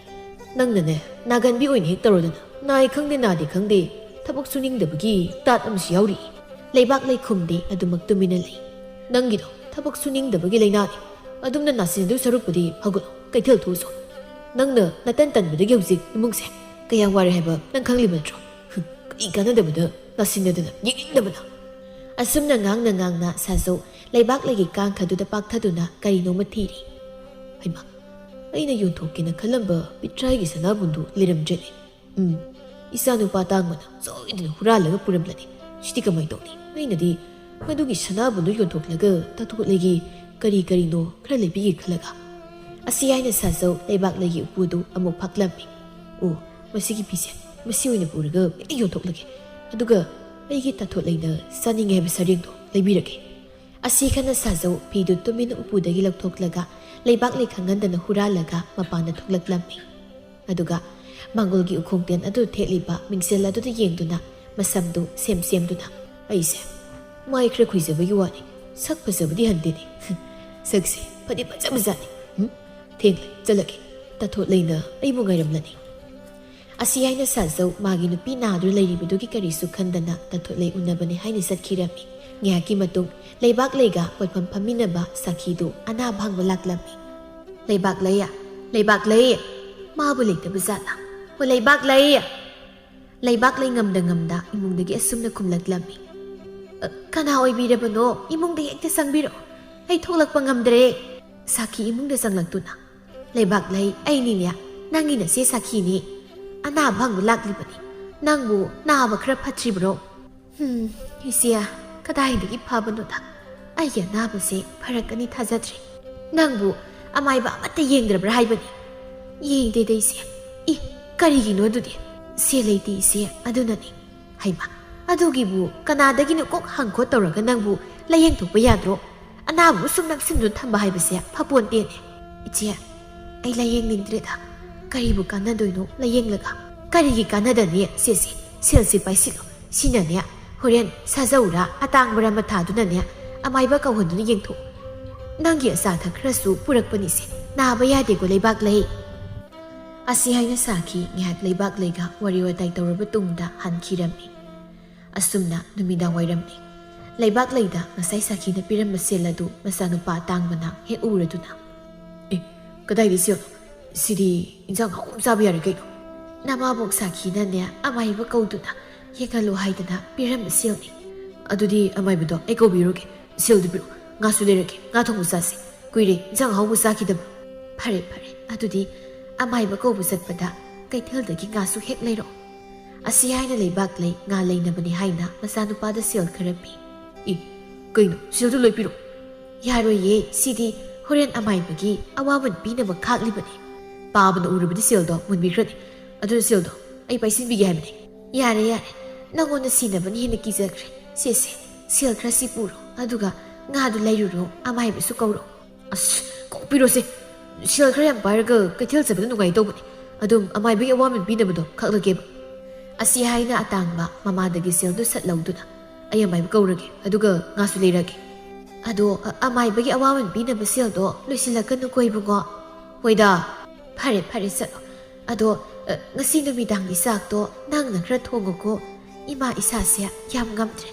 "ꯅꯪꯅꯅꯦ, ꯅꯥꯒꯟꯕꯤ ꯑꯣꯏꯅ ꯍꯦꯛ ꯇꯧꯔꯗꯅ, ꯅꯥꯏ ꯈꯪꯗꯦ ꯅꯥꯗꯦ ꯈꯪꯗꯦ, ꯊꯕꯛ ꯁꯨꯅꯤꯡꯗꯕꯒꯤ ꯇꯥꯠ ꯑꯃꯁꯨ ꯌꯥꯎꯔꯤ꯫" ꯂꯩꯕꯥꯛꯂꯩ ꯈꯨꯝꯗꯦ, ꯑꯗꯨꯃꯛ ꯇꯨꯃꯤꯟꯅ ꯂꯩ꯫ "ꯅꯪꯒꯤꯗꯣ ꯊꯕꯛ ꯁꯨꯅꯤꯡꯗꯕꯒꯤ ꯂꯥꯏꯅꯥꯅꯤ꯫ ꯑꯗꯨꯝꯅ ꯅꯥꯁꯤꯟꯅꯗꯣꯏ ꯁꯔꯨꯛꯄꯨꯗꯤ ꯐꯒꯠꯂꯣ, ꯀꯩꯊꯦꯜ ꯊꯣꯛꯎꯁꯣ꯫ ꯅꯪꯅ ꯅꯇꯟ ꯇꯟꯕꯗꯒꯤ ꯍꯧꯖꯤꯛ ꯏꯃꯨꯡꯁꯦ ꯀꯌꯥꯝ ꯋꯥꯔꯦ ꯍꯥꯏꯕ ꯅꯪ ꯈꯪꯂꯤꯕ ꯅꯠꯇ꯭ꯔꯣ? ꯍꯨꯝ, ꯀꯔꯤ ꯀꯥꯟꯅꯗꯕꯗ ꯅꯥꯁꯤꯟꯅꯗꯅ ꯌꯦꯡꯅꯤꯡꯗꯕꯅ꯫" ꯑꯁꯨꯝꯅ ꯉꯥꯡꯅ ꯉꯥꯡꯅ ꯁꯥꯖꯧ ꯂꯩꯕꯥꯛꯂꯩꯒꯤ ꯀꯥꯡꯈꯗꯨꯗ ꯄꯥꯛꯊꯗꯨꯅ ꯀꯔꯤꯅꯣꯃ ꯊꯤꯔꯤ꯫ "ꯍꯩꯃꯥ, ꯑꯩꯅ ꯌꯣꯟꯊꯣꯛꯀꯦꯅ ꯈꯜꯂꯝꯕ ꯄꯤꯊ꯭ꯔꯥꯏꯒꯤ ꯁꯅꯥꯕꯨꯟꯗꯨ ꯂꯩꯔꯝꯗ꯭ꯔꯦꯅꯦ꯫ ꯎꯝ, ꯏꯆꯥꯅꯨꯄꯥ ꯇꯥꯡꯕꯅ ꯁꯣꯏꯗꯅ ꯍꯨꯔꯥꯜꯂꯒ ꯄꯨꯔꯝꯂꯅꯤ꯫ ꯁꯤꯗꯤ ꯀꯃꯥꯏ ꯇꯧꯅꯤ? ꯑꯩꯅꯗꯤ ꯃꯗꯨꯒꯤ ꯁꯅꯥꯕꯨꯟꯗꯨ ꯌꯣꯟꯊꯣꯛꯂꯒ ꯇꯥꯊꯣꯠꯂꯩꯒꯤ ꯀꯔꯤ ꯀꯔꯤꯅꯣ ꯈꯔ ꯂꯩꯕꯤꯒꯦ ꯈꯜꯂꯒ꯫" ꯑꯁꯤ ꯍꯥꯏꯅ ꯁꯥꯖꯧ ꯂꯩꯕꯥꯛꯂꯩꯒꯤ ꯎꯄꯨꯗꯨ ꯑꯃꯨꯛ ꯐꯥꯛꯂꯝꯃꯤ꯫ "ꯑꯣ, ꯃꯁꯤꯒꯤ ꯐꯤꯁꯦ ꯃꯁꯤ ꯑꯣꯏꯅ ꯄꯨꯔꯒ ꯍꯦꯛꯇ ꯌꯣꯟꯊꯣꯛꯂꯒꯦ꯫ ꯑꯗꯨꯒ ꯑꯩꯒꯤ ꯇꯥꯊꯣꯠꯂꯩꯅ ꯆꯥꯅꯤꯡꯉꯦ ꯍꯥꯏꯕ ꯁꯔꯦꯡꯗꯣ ꯂꯩꯕꯤꯔꯒꯦ꯫" ꯑꯁꯤ ꯈꯟꯅ ꯁꯥꯖꯧ ꯐꯤꯗꯨ ꯇꯨꯃꯤꯟꯅ ꯎꯄꯨꯗꯒꯤ ꯂꯧꯊꯣꯛꯂꯒ ꯂꯩꯕꯥꯛꯂꯩ ꯈꯪꯍꯟꯗꯅ ꯍꯨꯔꯥꯜꯂꯒ ꯃꯄꯥꯟꯗ ꯊꯣꯛꯂꯛꯂꯝꯃꯤ꯫ ꯑꯗꯨꯒ ꯃꯥꯡꯒꯣꯜꯒꯤ ꯎꯈꯣꯡꯇꯦꯟ ꯑꯗꯨ ꯊꯦꯠꯂꯤꯕ ꯃꯤꯡꯁꯦꯜ ꯑꯗꯨꯗ ꯌꯦꯡꯗꯨꯅ ꯃꯁꯝꯗꯨ ꯁꯦꯝ ꯁꯦꯝꯗꯨꯅ, "ꯑꯩꯁꯦ ꯃꯥꯏ ꯈꯔ ꯈꯨꯏꯖꯕꯒꯤ ꯋꯥꯅꯤ, ꯁꯛ ꯐꯖꯕꯗꯤ ꯍꯟꯗꯦꯅꯦ꯫ ꯁꯛꯁꯦ ꯐꯗꯤ ꯐꯖꯕꯖꯥꯠꯅꯤ꯫ ꯎꯝ, ꯊꯦꯡꯂꯦ, ꯆꯠꯂꯒꯦ꯫ ꯇꯥꯊꯣꯠꯂꯩꯅ ꯑꯩꯕꯨ ꯉꯥꯏꯔꯝꯂꯅꯤ꯫" ꯑꯁꯤ ꯍꯥꯏꯅ ꯁꯥꯖꯧ ꯃꯥꯒꯤ ꯅꯨꯄꯤ ꯅꯥꯗꯨꯅ ꯂꯩꯔꯤꯕꯗꯨꯒꯤ ꯀꯔꯤꯁꯨ ꯈꯟꯗꯅ ꯇꯥꯊꯣꯠꯂꯩ ꯎꯅꯕꯅꯤ ꯍꯥꯏꯅ ꯆꯠꯈꯤꯔꯝꯃꯤ꯫ ꯉꯥꯏꯍꯥꯛꯀꯤ ꯃꯇꯨꯡ ꯂꯩꯕꯥꯛꯂꯩꯒ ꯄꯣꯠꯐꯝ ꯐꯝꯃꯤꯟꯅꯕ ꯁꯥꯈꯤꯗꯨ ꯑꯅꯥꯕ ꯍꯪꯕ ꯂꯥꯛꯂꯝꯃꯤ꯫ "ꯂꯩꯕꯥꯛꯂꯩ, "ꯂꯩꯕꯥꯛꯂꯩ, ꯃꯥꯕꯨ ꯂꯩꯇꯕ ꯖꯥꯠꯂꯥ? ꯍꯣ, ꯂꯩꯕꯥꯛꯂꯩ!" ꯂꯩꯕꯥꯛꯂꯩ ꯉꯝꯗ ꯉꯝꯗ ꯏꯃꯨꯡꯗꯒꯤ ꯑꯁꯨꯝꯅ ꯈꯨꯝꯂꯛꯂꯝꯃꯤ꯫ "ꯑ, ꯀꯅꯥ ꯑꯣꯏꯕꯤꯔꯕꯅꯣ? ꯏꯃꯨꯡꯗ ꯍꯦꯛꯇ ꯆꯪꯕꯤꯔꯛꯑꯣ꯫ ꯑꯩ ꯊꯣꯛꯂꯛꯄ ꯉꯝꯗ꯭ꯔꯦ꯫" ꯁꯥꯈꯤ ꯏꯃꯨꯡꯗ ꯆꯪꯂꯛꯇꯨꯅ, "ꯂꯩꯕꯥꯛꯂꯩ, ꯑꯩꯅꯤꯅꯦ, ꯅꯪꯒꯤ ꯅꯆꯦ ꯁꯥꯈꯤꯅꯤ꯫ ꯑꯅꯥꯕ ꯍꯪꯕ ꯂꯥꯛꯂꯤꯕꯅꯤ꯫ ꯅꯪꯕꯨ ꯅꯥꯕ ꯈꯔ ꯐꯠꯇ꯭ꯔꯤꯕ꯭ꯔꯣ?" "ꯍꯝ, ꯏꯆꯦ, ꯀꯗꯥꯏꯗꯒꯤ ꯐꯕꯅꯣꯗ? ꯑꯩꯒꯤ ꯑꯅꯥꯕꯁꯦ ꯐꯔꯛꯀꯅꯤ ꯊꯥꯖꯗ꯭ꯔꯦ꯫ ꯅꯪꯕꯨ ꯑꯃꯥꯏꯕ ꯑꯃꯠꯇ ꯌꯦꯡꯗ꯭ꯔꯕ꯭ꯔꯥ ꯍꯥꯏꯕꯅꯤ?" "ꯌꯦꯡꯗꯦꯗ ꯏꯆꯦ꯫" "ꯏ, ꯀꯔꯤꯒꯤꯅꯣ ꯑꯗꯨꯗꯤ?" "ꯁꯦꯜ ꯂꯩꯇꯦ ꯏꯆꯦ, ꯑꯗꯨꯅꯅꯤ꯫" "ꯍꯩꯃ, ꯑꯗꯨꯒꯤꯕꯨ ꯀꯅꯥꯗꯒꯤꯅꯣ ꯀꯣꯛ ꯍꯪꯈꯣ ꯇꯧꯔꯒ ꯅꯪꯕꯨ ꯂꯥꯌꯦꯡꯊꯣꯛꯄ ꯌꯥꯗ꯭ꯔꯣ? ꯑꯅꯥꯕꯕꯨ ꯁꯨꯝ ꯅꯞꯁꯤꯟꯗꯨꯅ ꯊꯝꯕ ꯍꯥꯏꯕꯁꯦ ꯐꯄꯣꯟꯇꯦꯅꯦ꯫" "ꯏꯆꯦ, ꯑꯩ ꯂꯥꯌꯦꯡꯅꯤꯡꯗ꯭ꯔꯦꯗ꯫ ꯀꯔꯤꯕꯨ ꯀꯥꯟꯅꯗꯣꯏꯅꯣ ꯂꯥꯌꯦꯡꯂꯒ?" "ꯀꯔꯤꯒꯤ ꯀꯥꯟꯅꯗꯅꯤ? ꯁꯦꯁꯦ, ꯁꯦꯜꯁꯤ ꯄꯥꯏꯁꯤꯜꯂꯣ꯫ ꯁꯤꯅꯅꯦ, ꯍꯣꯔꯦꯟ ꯁꯥꯖꯧꯔꯥ ꯑꯇꯥꯡꯕꯔꯥ ꯃꯊꯥꯗꯨꯅꯅꯦ, ꯑꯃꯥꯏꯕ ꯀꯧꯍꯟꯗꯨꯅ ꯌꯦꯡꯊꯣꯛꯎ꯫ ꯅꯪꯒꯤ ꯑꯆꯥ ꯑꯊꯛ ꯈꯔꯁꯨ ꯄꯨꯔꯛꯄꯅꯤꯁꯦ꯫ ꯅꯥꯕ ꯌꯥꯗꯦꯀꯣ, ꯂꯩꯕꯥꯛꯂꯩ꯫" ꯑꯁꯤ ꯍꯥꯏꯅ ꯁꯥꯈꯤ ꯉꯥꯏꯍꯥꯛ ꯂꯩꯕꯥꯛꯂꯩꯒ ꯋꯥꯔꯤ ꯋꯥꯇꯥꯏ ꯇꯧꯔꯕ ꯇꯨꯡꯗ ꯍꯟꯈꯤꯔꯝꯃꯤ꯫ ꯑꯁꯨꯝꯅ ꯅꯨꯃꯤꯗꯥꯡ ꯋꯥꯏꯔꯝꯅꯤ꯫ ꯂꯩꯕꯥꯛꯂꯩꯗ ꯉꯁꯥꯏ ꯁꯥꯈꯤꯅ ꯄꯤꯔꯝꯕ ꯁꯦꯜ ꯑꯗꯨ ꯃꯆꯥꯅꯨꯄꯥ ꯑꯇꯥꯡꯕꯅ ꯍꯦꯛ ꯎꯔꯗꯨꯅ, "ꯑꯦ, ꯀꯗꯥꯏꯗꯩ ꯁꯦꯜꯅꯣ? ꯁꯤꯗꯤ ꯏꯟꯖꯥꯡ ꯑꯍꯥꯎꯕ ꯆꯥꯕ ꯌꯥꯔꯦ ꯀꯩꯅꯣ?" ꯅꯃꯥꯕꯣꯛ ꯁꯥꯈꯤꯅꯅꯦ ꯑꯃꯥꯏꯕ ꯀꯧꯗꯨꯅ ꯌꯦꯡꯍꯜꯂꯨ ꯍꯥꯏꯗꯅ ꯄꯤꯔꯝꯕ ꯁꯦꯜꯅꯤ꯫ "ꯑꯗꯨꯗꯤ ꯑꯃꯥꯏꯕꯗꯣ ꯑꯩ ꯀꯧꯕꯤꯔꯨꯒꯦ꯫ ꯁꯦꯜꯗꯨ ꯄꯤꯔꯛꯑꯣ꯫ ꯉꯥꯁꯨ ꯂꯩꯔꯛꯀꯦ꯫ ꯉꯥ ꯊꯣꯡꯕ ꯆꯥꯁꯤ꯫ ꯀꯨꯏꯔꯦ ꯏꯟꯖꯥꯡ ꯑꯍꯥꯎꯕ ꯆꯥꯈꯤꯗꯕ꯫" "ꯐꯔꯦ, ꯐꯔꯦ꯫ ꯑꯗꯨꯗꯤ ꯑꯃꯥꯏꯕ ꯀꯧꯕ ꯆꯠꯄꯗ ꯀꯩꯊꯦꯜꯗꯒꯤ ꯉꯥꯁꯨ ꯍꯦꯛ ꯂꯩꯔꯛꯑꯣ꯫" ꯑꯁꯤ ꯍꯥꯏꯅ ꯂꯩꯕꯥꯛꯂꯩ ꯉꯥ ꯂꯩꯅꯕꯅꯤ ꯍꯥꯏꯅ ꯃꯆꯥꯅꯨꯄꯥꯗ ꯁꯦꯜ ꯈꯔ ꯄꯤ꯫ "ꯏ, ꯀꯩꯅꯣ? ꯁꯦꯜꯗꯨ ꯂꯣꯏ ꯄꯤꯔꯛꯑꯣ꯫" "ꯌꯥꯔꯣꯏꯌꯦ, ꯁꯤꯗꯤ ꯍꯣꯔꯦꯟ ꯑꯃꯥꯏꯕꯒꯤ ꯑꯋꯥꯃꯟ ꯄꯤꯅꯕ ꯈꯥꯛꯂꯤꯕꯅꯤ꯫ ꯄꯥꯕꯅ ꯎꯔꯕꯗꯤ ꯁꯦꯜꯗꯣ ꯃꯨꯟꯕꯤꯈ꯭ꯔꯅꯤ꯫ ꯑꯗꯨꯅ ꯁꯦꯜꯗꯣ ꯑꯩ ꯄꯥꯏꯁꯤꯟꯕꯤꯒꯦ ꯍꯥꯏꯕꯅꯤ꯫" "ꯌꯥꯔꯦ, ꯌꯥꯔꯦ꯫ ꯅꯪꯉꯣꯟꯗ ꯁꯤꯟꯅꯕꯅ ꯍꯦꯟꯅ ꯀꯤꯖꯈ꯭ꯔꯦ꯫ ꯁꯦ, ꯁꯦ, ꯁꯦꯜ ꯈꯔ ꯁꯤ ꯄꯨꯔꯣ꯫ ꯑꯗꯨꯒ ꯉꯥꯗꯨ ꯂꯩꯔꯨꯔꯣ, ꯑꯃꯥꯏꯕꯁꯨ ꯀꯧꯔꯣ꯫" "ꯑꯁ, ꯀꯣꯛꯄꯤꯔꯣꯁꯦ꯫ ꯁꯦꯜ ꯈꯔ ꯌꯥꯝ ꯄꯥꯏꯔꯒ ꯀꯩꯊꯦꯜ ꯆꯠꯄꯗ ꯅꯨꯡꯉꯥꯏ ꯇꯧꯕꯅꯦ꯫ ꯑꯗꯨꯝ ꯑꯃꯥꯏꯕꯒꯤ ꯑꯋꯥꯃꯟ ꯄꯤꯅꯕꯗꯣ ꯈꯛꯂꯒꯦꯕ꯫" ꯑꯁꯤ ꯍꯥꯏꯅ ꯑꯇꯥꯡꯕ ꯃꯃꯥꯗꯒꯤ ꯁꯦꯜꯗꯨ ꯁꯠ ꯂꯧꯗꯨꯅ, "ꯑꯩ ꯑꯃꯥꯏꯕ ꯀꯧꯔꯒꯦ, ꯑꯗꯨꯒ ꯉꯥꯁꯨ ꯂꯩꯔꯛꯑꯒꯦ꯫ ꯑꯗꯣ, ꯑ, ꯑꯃꯥꯏꯕꯒꯤ ꯑꯋꯥꯃꯟ ꯄꯤꯅꯕ ꯁꯦꯜꯗꯣ ꯂꯣꯏꯁꯤꯜꯂꯛꯀꯅꯨꯀꯣ, ꯏꯕꯨꯡꯉꯣ꯫" "ꯍꯣꯏꯗ꯫" "ꯐꯔꯦ, ꯐꯔꯦ, ꯆꯠꯂꯣ꯫ ꯑꯗꯣ, ꯑ, ꯉꯁꯤ ꯅꯨꯃꯤꯗꯥꯡꯒꯤ ꯆꯥꯛꯇꯣ ꯅꯪꯅ ꯈꯔ ꯊꯣꯡꯉꯨꯀꯣ꯫ ꯏꯃꯥ ꯏꯁꯥꯁꯦ ꯌꯥꯝ ꯉꯝꯗ꯭ꯔꯦ꯫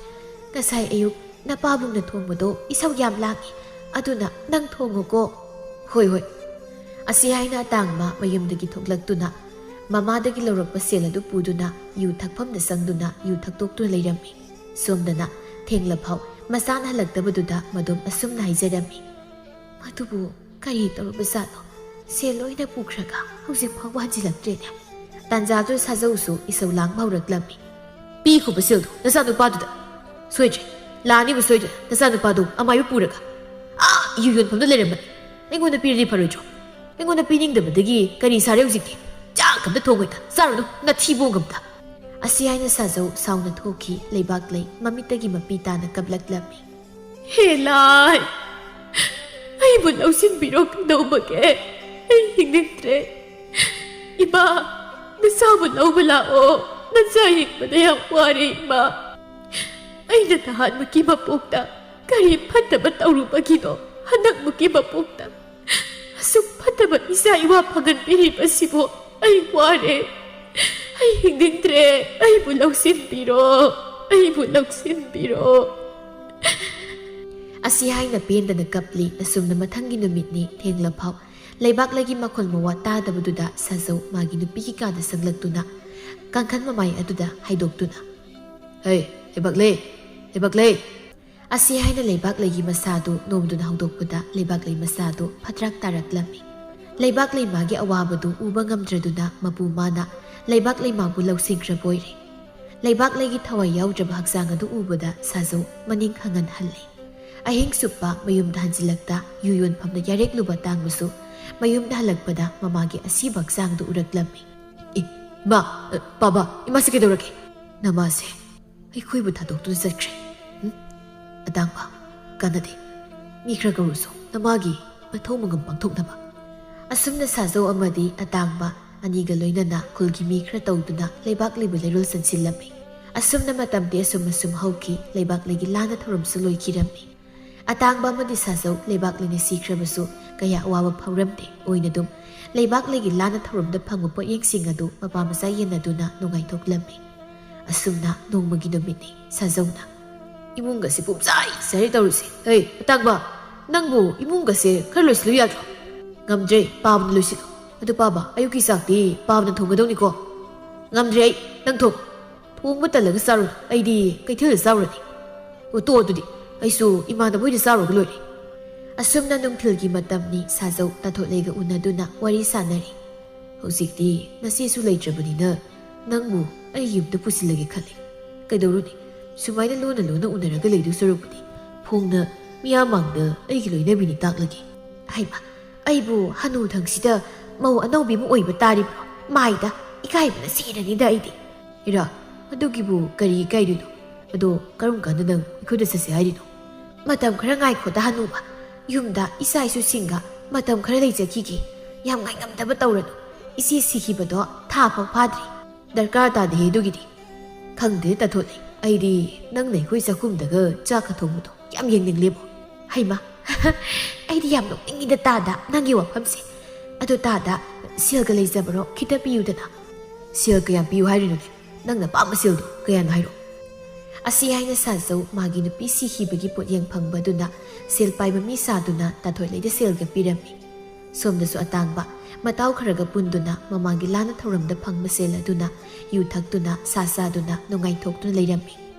ꯉꯁꯥꯏ ꯑꯌꯨꯛ ꯅꯄꯥꯕꯨꯡꯅ ꯊꯣꯡꯕꯗꯣ ꯏꯁꯧ ꯌꯥꯝ ꯂꯥꯡꯉꯤ꯫ ꯑꯗꯨꯅ ꯅꯪ ꯊꯣꯡꯉꯨꯀꯣ꯫" "ꯍꯣꯏ, ꯍꯣꯏ꯫" ꯑꯁꯤ ꯍꯥꯏꯅ ꯑꯇꯥꯡꯕ ꯃꯌꯨꯝꯗꯒꯤ ꯊꯣꯛꯂꯛꯇꯨꯅ ꯃꯃꯥꯗꯒꯤ ꯂꯧꯔꯛꯄ ꯁꯦꯜ ꯑꯗꯨ ꯄꯨꯗꯨꯅ ꯌꯨ ꯊꯛꯐꯝꯗ ꯆꯪꯗꯨꯅ ꯌꯨ ꯊꯛꯇꯣꯛꯇꯨꯅ ꯂꯩꯔꯝꯃꯤ꯫ ꯁꯣꯝꯗꯅ ꯊꯦꯡꯂꯐꯥꯎ ꯃꯆꯥꯅ ꯍꯜꯂꯛꯇꯕꯗꯨꯗ ꯃꯗꯨꯝ ꯑꯁꯨꯝꯅ ꯍꯥꯏꯖꯔꯝꯃꯤ, "ꯃꯗꯨꯕꯨ ꯀꯔꯤ ꯇꯧꯔꯕꯖꯥꯠꯅꯣ? ꯁꯦꯜ ꯂꯣꯏꯅ ꯄꯨꯈ꯭ꯔꯒ ꯍꯧꯖꯤꯛ ꯐꯥꯎꯕ ꯍꯟꯖꯤꯜꯂꯛꯇ꯭ꯔꯦꯅꯦ?" ꯇꯥꯟꯖꯥꯗꯨ ꯁꯥꯖꯧꯁꯨ ꯏꯁꯧ ꯂꯥꯡꯕ ꯍꯧꯔꯛꯂꯝꯃꯤ꯫ "ꯄꯤꯈꯣꯕ ꯁꯦꯜꯗꯣ ꯅꯆꯥꯅꯨꯄꯥꯗꯨꯗ꯫ ꯁꯣꯏꯗ꯭ꯔꯦ, ꯂꯥꯛꯑꯅꯤꯕ ꯁꯣꯏꯗ꯭ꯔꯦ, ꯅꯆꯥꯅꯨꯄꯥꯗꯣ ꯑꯃꯥꯏꯕ ꯄꯨꯔꯒ ꯑꯥ ꯌꯨ ꯌꯣꯟꯐꯝꯗ ꯂꯩꯔꯝꯕꯅꯤ꯫ ꯑꯩꯉꯣꯟꯗ ꯄꯤꯔꯗꯤ ꯐꯔꯣꯏꯗ꯭ꯔꯣ? ꯑꯩꯉꯣꯟꯗ ꯄꯤꯅꯤꯡꯗꯕꯗꯒꯤ ꯀꯔꯤ ꯁꯥꯔꯦ ꯍꯧꯖꯤꯛꯇꯤ? ꯆꯥꯛ ꯑꯝꯇ ꯊꯣꯡꯉꯣꯏꯗ ꯆꯥꯔꯨꯅꯨ, ꯅꯊꯤꯕꯣꯡ ꯑꯝꯇ!" ꯑꯁꯤ ꯍꯥꯏꯅ ꯁꯥꯖꯧ ꯁꯥꯎꯅ ꯊꯣꯛꯈꯤ꯫ ꯂꯩꯕꯥꯛꯂꯩ ꯃꯃꯤꯠꯇꯒꯤ ꯃꯄꯤ ꯇꯥꯅ ꯀꯞꯂꯛꯂꯝꯃꯤ꯫ "ꯍꯦ ꯂꯥꯏ, ꯑꯩꯕꯨ ꯂꯧꯁꯤꯟꯕꯤꯔꯣ, ꯀꯩꯗꯧꯕꯒꯦ? ꯑꯩ ꯍꯤꯡꯅꯤꯡꯗ꯭ꯔꯦ꯫ ꯏꯃꯥ, ꯅꯆꯥꯕꯨ ꯂꯧꯕ ꯂꯥꯛꯑꯣ, ꯅꯆꯥ ꯌꯦꯡꯕꯗ ꯌꯥꯝ ꯋꯥꯔꯦ ꯏꯃꯥ꯫ ꯑꯩꯅ ꯅꯍꯥꯟꯃꯨꯛꯀꯤ ꯃꯄꯣꯛꯇ ꯀꯔꯤ ꯐꯠꯇꯕ ꯇꯧꯔꯨꯕꯒꯤꯅꯣ ꯍꯟꯗꯛꯃꯨꯛꯀꯤ ꯃꯄꯣꯛꯇ ꯑꯁꯨꯛ ꯐꯠꯇꯕ ꯏꯆꯥ ꯏꯋꯥ ꯐꯪꯍꯟꯕꯤꯔꯤꯕꯁꯤꯕꯨ? ꯑꯩ ꯋꯥꯔꯦ, ꯑꯩ ꯍꯤꯡꯅꯤꯡꯗ꯭ꯔꯦ, ꯑꯩꯕꯨ ꯂꯧꯁꯤꯟꯕꯤꯔꯣ, ꯑꯩꯕꯨ ꯂꯧꯁꯤꯟꯕꯤꯔꯣ!" ꯑꯁꯤ ꯍꯥꯏꯅ ꯄꯦꯟꯗꯅ ꯀꯞꯂꯤ꯫ ꯑꯁꯨꯝꯅ ꯃꯊꯪꯒꯤ ꯅꯨꯃꯤꯠꯅꯤ꯫ ꯊꯦꯡꯂꯐꯥꯎ ꯂꯩꯕꯥꯛꯂꯩꯒꯤ ꯃꯈꯣꯜ ꯃꯋꯥ ꯇꯥꯗꯕꯗꯨꯗ ꯁꯥꯖꯧ ꯃꯥꯒꯤ ꯅꯨꯄꯤꯒꯤ ꯀꯥꯗ ꯆꯪꯂꯛꯇꯨꯅ ꯀꯥꯡꯈꯟ ꯃꯃꯥꯏ ꯑꯗꯨꯗ ꯍꯥꯏꯗꯣꯛꯇꯨꯅ, "ꯍꯦ, ꯂꯩꯕꯥꯛꯂꯩ, ꯂꯩꯕꯥꯛꯂꯩ!" ꯑꯁꯤ ꯍꯥꯏꯅ ꯂꯩꯕꯥꯛꯂꯩꯒꯤ ꯃꯁꯥꯗꯨ ꯅꯣꯝꯗꯨꯅ ꯍꯧꯗꯣꯛꯄꯗ ꯂꯩꯕꯥꯛꯂꯩ ꯃꯁꯥꯗꯨ ꯐꯠꯇ꯭ꯔꯥꯛ ꯇꯥꯔꯛꯂꯝꯃꯤ꯫ ꯂꯩꯕꯥꯛꯂꯩ ꯃꯥꯒꯤ ꯑꯋꯥꯕꯗꯨ ꯎꯕ ꯉꯝꯗ꯭ꯔꯗꯨꯅ ꯃꯄꯨ ꯃꯥꯅ ꯂꯩꯕꯥꯛꯂꯩ ꯃꯥꯕꯨ ꯂꯧꯁꯤꯟꯈ꯭ꯔꯕ ꯑꯣꯏꯔꯦ꯫ ꯂꯩꯕꯥꯛꯂꯩꯒꯤ ꯊꯋꯥꯏ ꯌꯥꯎꯗ꯭ꯔꯕ ꯍꯛꯆꯥꯡ ꯑꯗꯨ ꯎꯕꯗ ꯁꯥꯖꯧ ꯃꯅꯤꯡ ꯍꯪꯍꯟ ꯍꯜꯂꯦ꯫ ꯑꯍꯤꯡ ꯆꯨꯞꯄ ꯃꯌꯨꯝꯗ ꯍꯟꯖꯤꯜꯂꯛꯇ ꯌꯨ ꯌꯣꯟꯐꯝꯗ ꯌꯥꯔꯦꯛꯂꯨꯕ ꯇꯥꯡꯕꯁꯨ ꯃꯌꯨꯝꯗ ꯍꯜꯂꯛꯄꯗ ꯃꯃꯥꯒꯤ ꯑꯁꯤꯕ ꯍꯛꯆꯥꯡꯗꯨ ꯎꯔꯛꯂꯝꯃꯤ꯫ "ꯑꯦ, ꯏꯃꯥ, ꯑ, ꯄꯥꯕ, ꯏꯃꯥꯁꯤ ꯀꯩꯗꯧꯔꯒꯦ? ꯅꯃꯥꯁꯦ ꯑꯩꯈꯣꯏꯕꯨ ꯊꯥꯗꯣꯛꯇꯨꯅ ꯆꯠꯈ꯭ꯔꯦ꯫ ꯎꯝ? ꯑꯇꯥꯡꯕ, ꯀꯥꯟꯅꯗꯦ꯫ ꯃꯤ ꯈꯔ ꯀꯧꯔꯨꯁꯨ, ꯅꯃꯥꯒꯤ ꯃꯊꯧ ꯃꯉꯝ ꯄꯥꯡꯊꯣꯛꯅꯕ꯫" ꯑꯁꯨꯝꯅ ꯁꯥꯖꯧ ꯑꯃꯗꯤ ꯑꯇꯥꯡꯕ ꯑꯅꯤꯒ ꯂꯣꯏꯅꯅ ꯈꯨꯜꯒꯤ ꯃꯤ ꯈꯔ ꯇꯧꯗꯨꯅ ꯂꯩꯕꯥꯛꯂꯩꯕꯨ ꯂꯩꯔꯣꯜ ꯆꯪꯁꯤꯜꯂꯝꯃꯤ꯫ ꯑꯁꯨꯝꯅ ꯃꯇꯝꯗꯤ ꯑꯁꯨꯝ ꯑꯁꯨꯝ ꯍꯧꯈꯤ꯫ ꯂꯩꯕꯥꯛꯂꯩꯒꯤ ꯂꯥꯟꯅ ꯊꯧꯔꯝꯁꯨ ꯂꯣꯏꯈꯤꯔꯝꯃꯤ꯫ ꯑꯇꯥꯡꯕ ꯑꯃꯗꯤ ꯁꯥꯖꯧ ꯂꯩꯕꯥꯛꯂꯩꯅ ꯁꯤꯈ꯭ꯔꯕꯁꯨ ꯀꯌꯥ ꯑꯋꯥꯕ ꯐꯥꯎꯔꯝꯗꯦ꯫ ꯑꯣꯏꯅꯗꯨꯝ ꯂꯩꯕꯥꯛꯂꯩꯒꯤ ꯂꯥꯟꯅ ꯊꯧꯔꯝꯗ ꯐꯪꯕ ꯄꯣꯠꯌꯦꯡꯁꯤꯡ ꯑꯗꯨ ꯃꯄꯥ ꯃꯆꯥ ꯌꯦꯟꯅꯗꯨꯅ ꯅꯨꯡꯉꯥꯏꯊꯣꯛꯂꯝꯃꯤ꯫ ꯑꯁꯨꯝꯅ ꯅꯣꯡꯃꯒꯤ ꯅꯨꯃꯤꯠꯅꯤ꯫ ꯁꯥꯖꯧꯅ, "ꯏꯃꯨꯡꯒꯁꯦ ꯄꯨꯝꯆꯥꯏ ꯆꯥꯏꯔꯦ ꯇꯧꯔꯤꯁꯦ꯫ ꯍꯩ, ꯑꯇꯥꯡꯕ, ꯅꯪꯕꯨ ꯏꯃꯨꯡꯒꯁꯦ ꯈꯔ ꯂꯣꯏꯁꯤꯜꯂꯨ ꯌꯥꯗ꯭ꯔꯣ?" "ꯉꯝꯗ꯭ꯔꯦ, ꯄꯥꯕꯅ ꯂꯣꯏꯁꯤꯜꯂꯣ꯫ ꯑꯗꯨ ꯄꯥꯕ, ꯑꯌꯨꯛꯀꯤ ꯆꯥꯛꯇꯤ ꯄꯥꯕꯅ ꯊꯣꯡꯒꯗꯧꯅꯤꯀꯣ?" "ꯉꯝꯗ꯭ꯔꯦ ꯑꯩ, ꯅꯪ ꯊꯣꯡ꯫ ꯊꯣꯡꯕ ꯇꯜꯂꯒ ꯆꯥꯔꯨꯅꯨ, ꯑꯩꯗꯤ ꯀꯩꯊꯦꯜꯗ ꯆꯥꯔꯨꯔꯅꯤ꯫ ꯑꯣ, ꯇꯣꯛꯑꯣ ꯑꯗꯨꯗꯤ, ꯑꯩꯁꯨ ꯏꯃꯥꯟꯅꯕ ꯍꯣꯏꯗ ꯆꯥꯔꯨꯔꯒ ꯂꯣꯏꯔꯦ꯫" ꯑꯁꯨꯝꯅ ꯅꯨꯡꯊꯤꯜꯒꯤ ꯃꯇꯝꯅꯤ꯫ ꯁꯥꯖꯧ ꯇꯥꯊꯣꯠꯂꯩꯒ ꯎꯅꯗꯨꯅ ꯋꯥꯔꯤ ꯁꯥꯟꯅꯔꯤ꯫ "ꯍꯧꯖꯤꯛꯇꯤ ꯅꯆꯦꯁꯨ ꯂꯩꯇ꯭ꯔꯕꯅꯤꯅ ꯅꯪꯕꯨ ꯑꯩꯒꯤ ꯌꯨꯝꯗ ꯄꯨꯁꯤꯜꯂꯒꯦ ꯈꯜꯂꯤ꯫ ꯀꯩꯗꯧꯔꯨꯅꯤ, ꯁꯨꯃꯥꯏꯅ ꯂꯣꯟꯅ ꯂꯣꯟꯅ ꯎꯅꯔꯒ ꯂꯩꯗꯧ ꯁꯔꯨꯛꯄꯨꯗꯤ ꯐꯣꯡꯅ ꯃꯤꯌꯥꯝ ꯃꯥꯡꯗ ꯑꯩꯒꯤ ꯂꯣꯏꯅꯕꯤꯅꯤ ꯇꯥꯛꯂꯒꯦ꯫" "ꯍꯩꯃ, ꯑꯩꯕꯨ ꯍꯅꯨꯊꯪꯁꯤꯗ ꯃꯧ ꯑꯅꯧꯕꯤ ꯑꯃ ꯑꯣꯏꯕ ꯇꯥꯔꯤꯕ꯭ꯔꯣ? ꯃꯥꯏꯗ, ꯏꯀꯥꯏꯕꯅ ꯁꯤꯔꯅꯤꯗ ꯑꯩꯗꯤ꯫" "ꯏꯔꯥ, ꯑꯗꯨꯒꯤꯕꯨ ꯀꯔꯤ ꯏꯀꯥꯏꯗꯣꯏꯅꯣ? ꯑꯗꯣ ꯀꯔꯝ ꯀꯥꯟꯗ ꯅꯪ ꯑꯩꯈꯣꯏꯗ ꯆꯠꯁꯦ ꯍꯥꯏꯔꯤꯅꯣ?" "ꯃꯇꯝ ꯈꯔ ꯉꯥꯏꯈꯣꯗ ꯍꯅꯨꯕ꯫ ꯌꯨꯝꯗ ꯏꯆꯥ ꯏꯁꯨꯁꯤꯡꯒ ꯃꯇꯝ ꯈꯔ ꯂꯩꯖꯈꯤꯒꯦ꯫ ꯌꯥꯝ ꯉꯥꯏꯉꯝꯗꯕ ꯇꯧꯔꯅꯨ꯫ ꯏꯆꯦ ꯁꯤꯈꯤꯕꯗꯣ ꯊꯥ ꯐꯥꯎ ꯐꯥꯗ꯭ꯔꯤ꯫ ꯗꯔꯀꯥꯔ ꯇꯥꯗꯦ ꯑꯗꯨꯒꯤꯗꯤ꯫" "ꯈꯪꯗꯦ ꯇꯥꯊꯣꯠꯂꯩ, ꯑꯩꯗꯤ ꯅꯪꯅ ꯑꯩꯈꯣꯏ ꯆꯥꯛꯈꯨꯝꯗꯒ ꯆꯥꯛꯀ ꯊꯣꯡꯕꯗꯣ ꯌꯥꯝ ꯌꯦꯡꯅꯤꯡꯂꯦꯕꯣ꯫" "ꯍꯩꯃ, ꯑꯩꯗꯤ ꯌꯥꯝ ꯅꯣꯛꯅꯤꯡꯉꯤꯗ ꯇꯥꯗ ꯅꯪꯒꯤ ꯋꯥꯐꯝꯁꯦ꯫ ꯑꯗꯣ ꯇꯥꯗ, ꯁꯦꯜꯒ ꯂꯩꯖꯕꯔꯣ? ꯈꯤꯇ ꯄꯤꯌꯨꯗꯅ꯫" "ꯁꯦꯜ ꯀꯌꯥꯝ ꯄꯤꯌꯨ ꯍꯥꯏꯔꯤꯅꯣꯅꯦ? ꯅꯪꯅ ꯄꯥꯝꯕ ꯁꯦꯜꯗꯣ ꯀꯌꯥꯅꯣ ꯍꯥꯏꯔꯣ꯫" ꯑꯁꯤ ꯍꯥꯏꯅ ꯁꯥꯖꯧ ꯃꯥꯒꯤ ꯅꯨꯄꯤ ꯁꯤꯈꯤꯕꯒꯤ ꯄꯣꯠꯌꯦꯡ ꯐꯪꯕꯗꯨꯅ ꯁꯦꯜ ꯄꯥꯏꯕ ꯃꯤ ꯁꯥꯗꯨꯅ ꯇꯥꯊꯣꯠꯂꯩꯗ ꯁꯦꯜꯒ ꯄꯤꯔꯝꯃꯤ꯫ ꯁꯣꯝꯗꯁꯨ ꯑꯇꯥꯡꯕ ꯃꯇꯥꯎ ꯈꯔꯒ ꯄꯨꯟꯗꯨꯅ ꯃꯃꯥꯒꯤ ꯂꯥꯟꯅ ꯊꯧꯔꯝꯗ ꯐꯪꯕ ꯁꯦꯜ ꯑꯗꯨꯅ ꯌꯨ ꯊꯛꯇꯨꯅ, ꯁꯥ ꯆꯥꯗꯨꯅ, ꯅꯨꯡꯉꯥꯏꯊꯣꯛꯇꯨꯅ ꯂꯩꯔꯝꯃꯤ꯫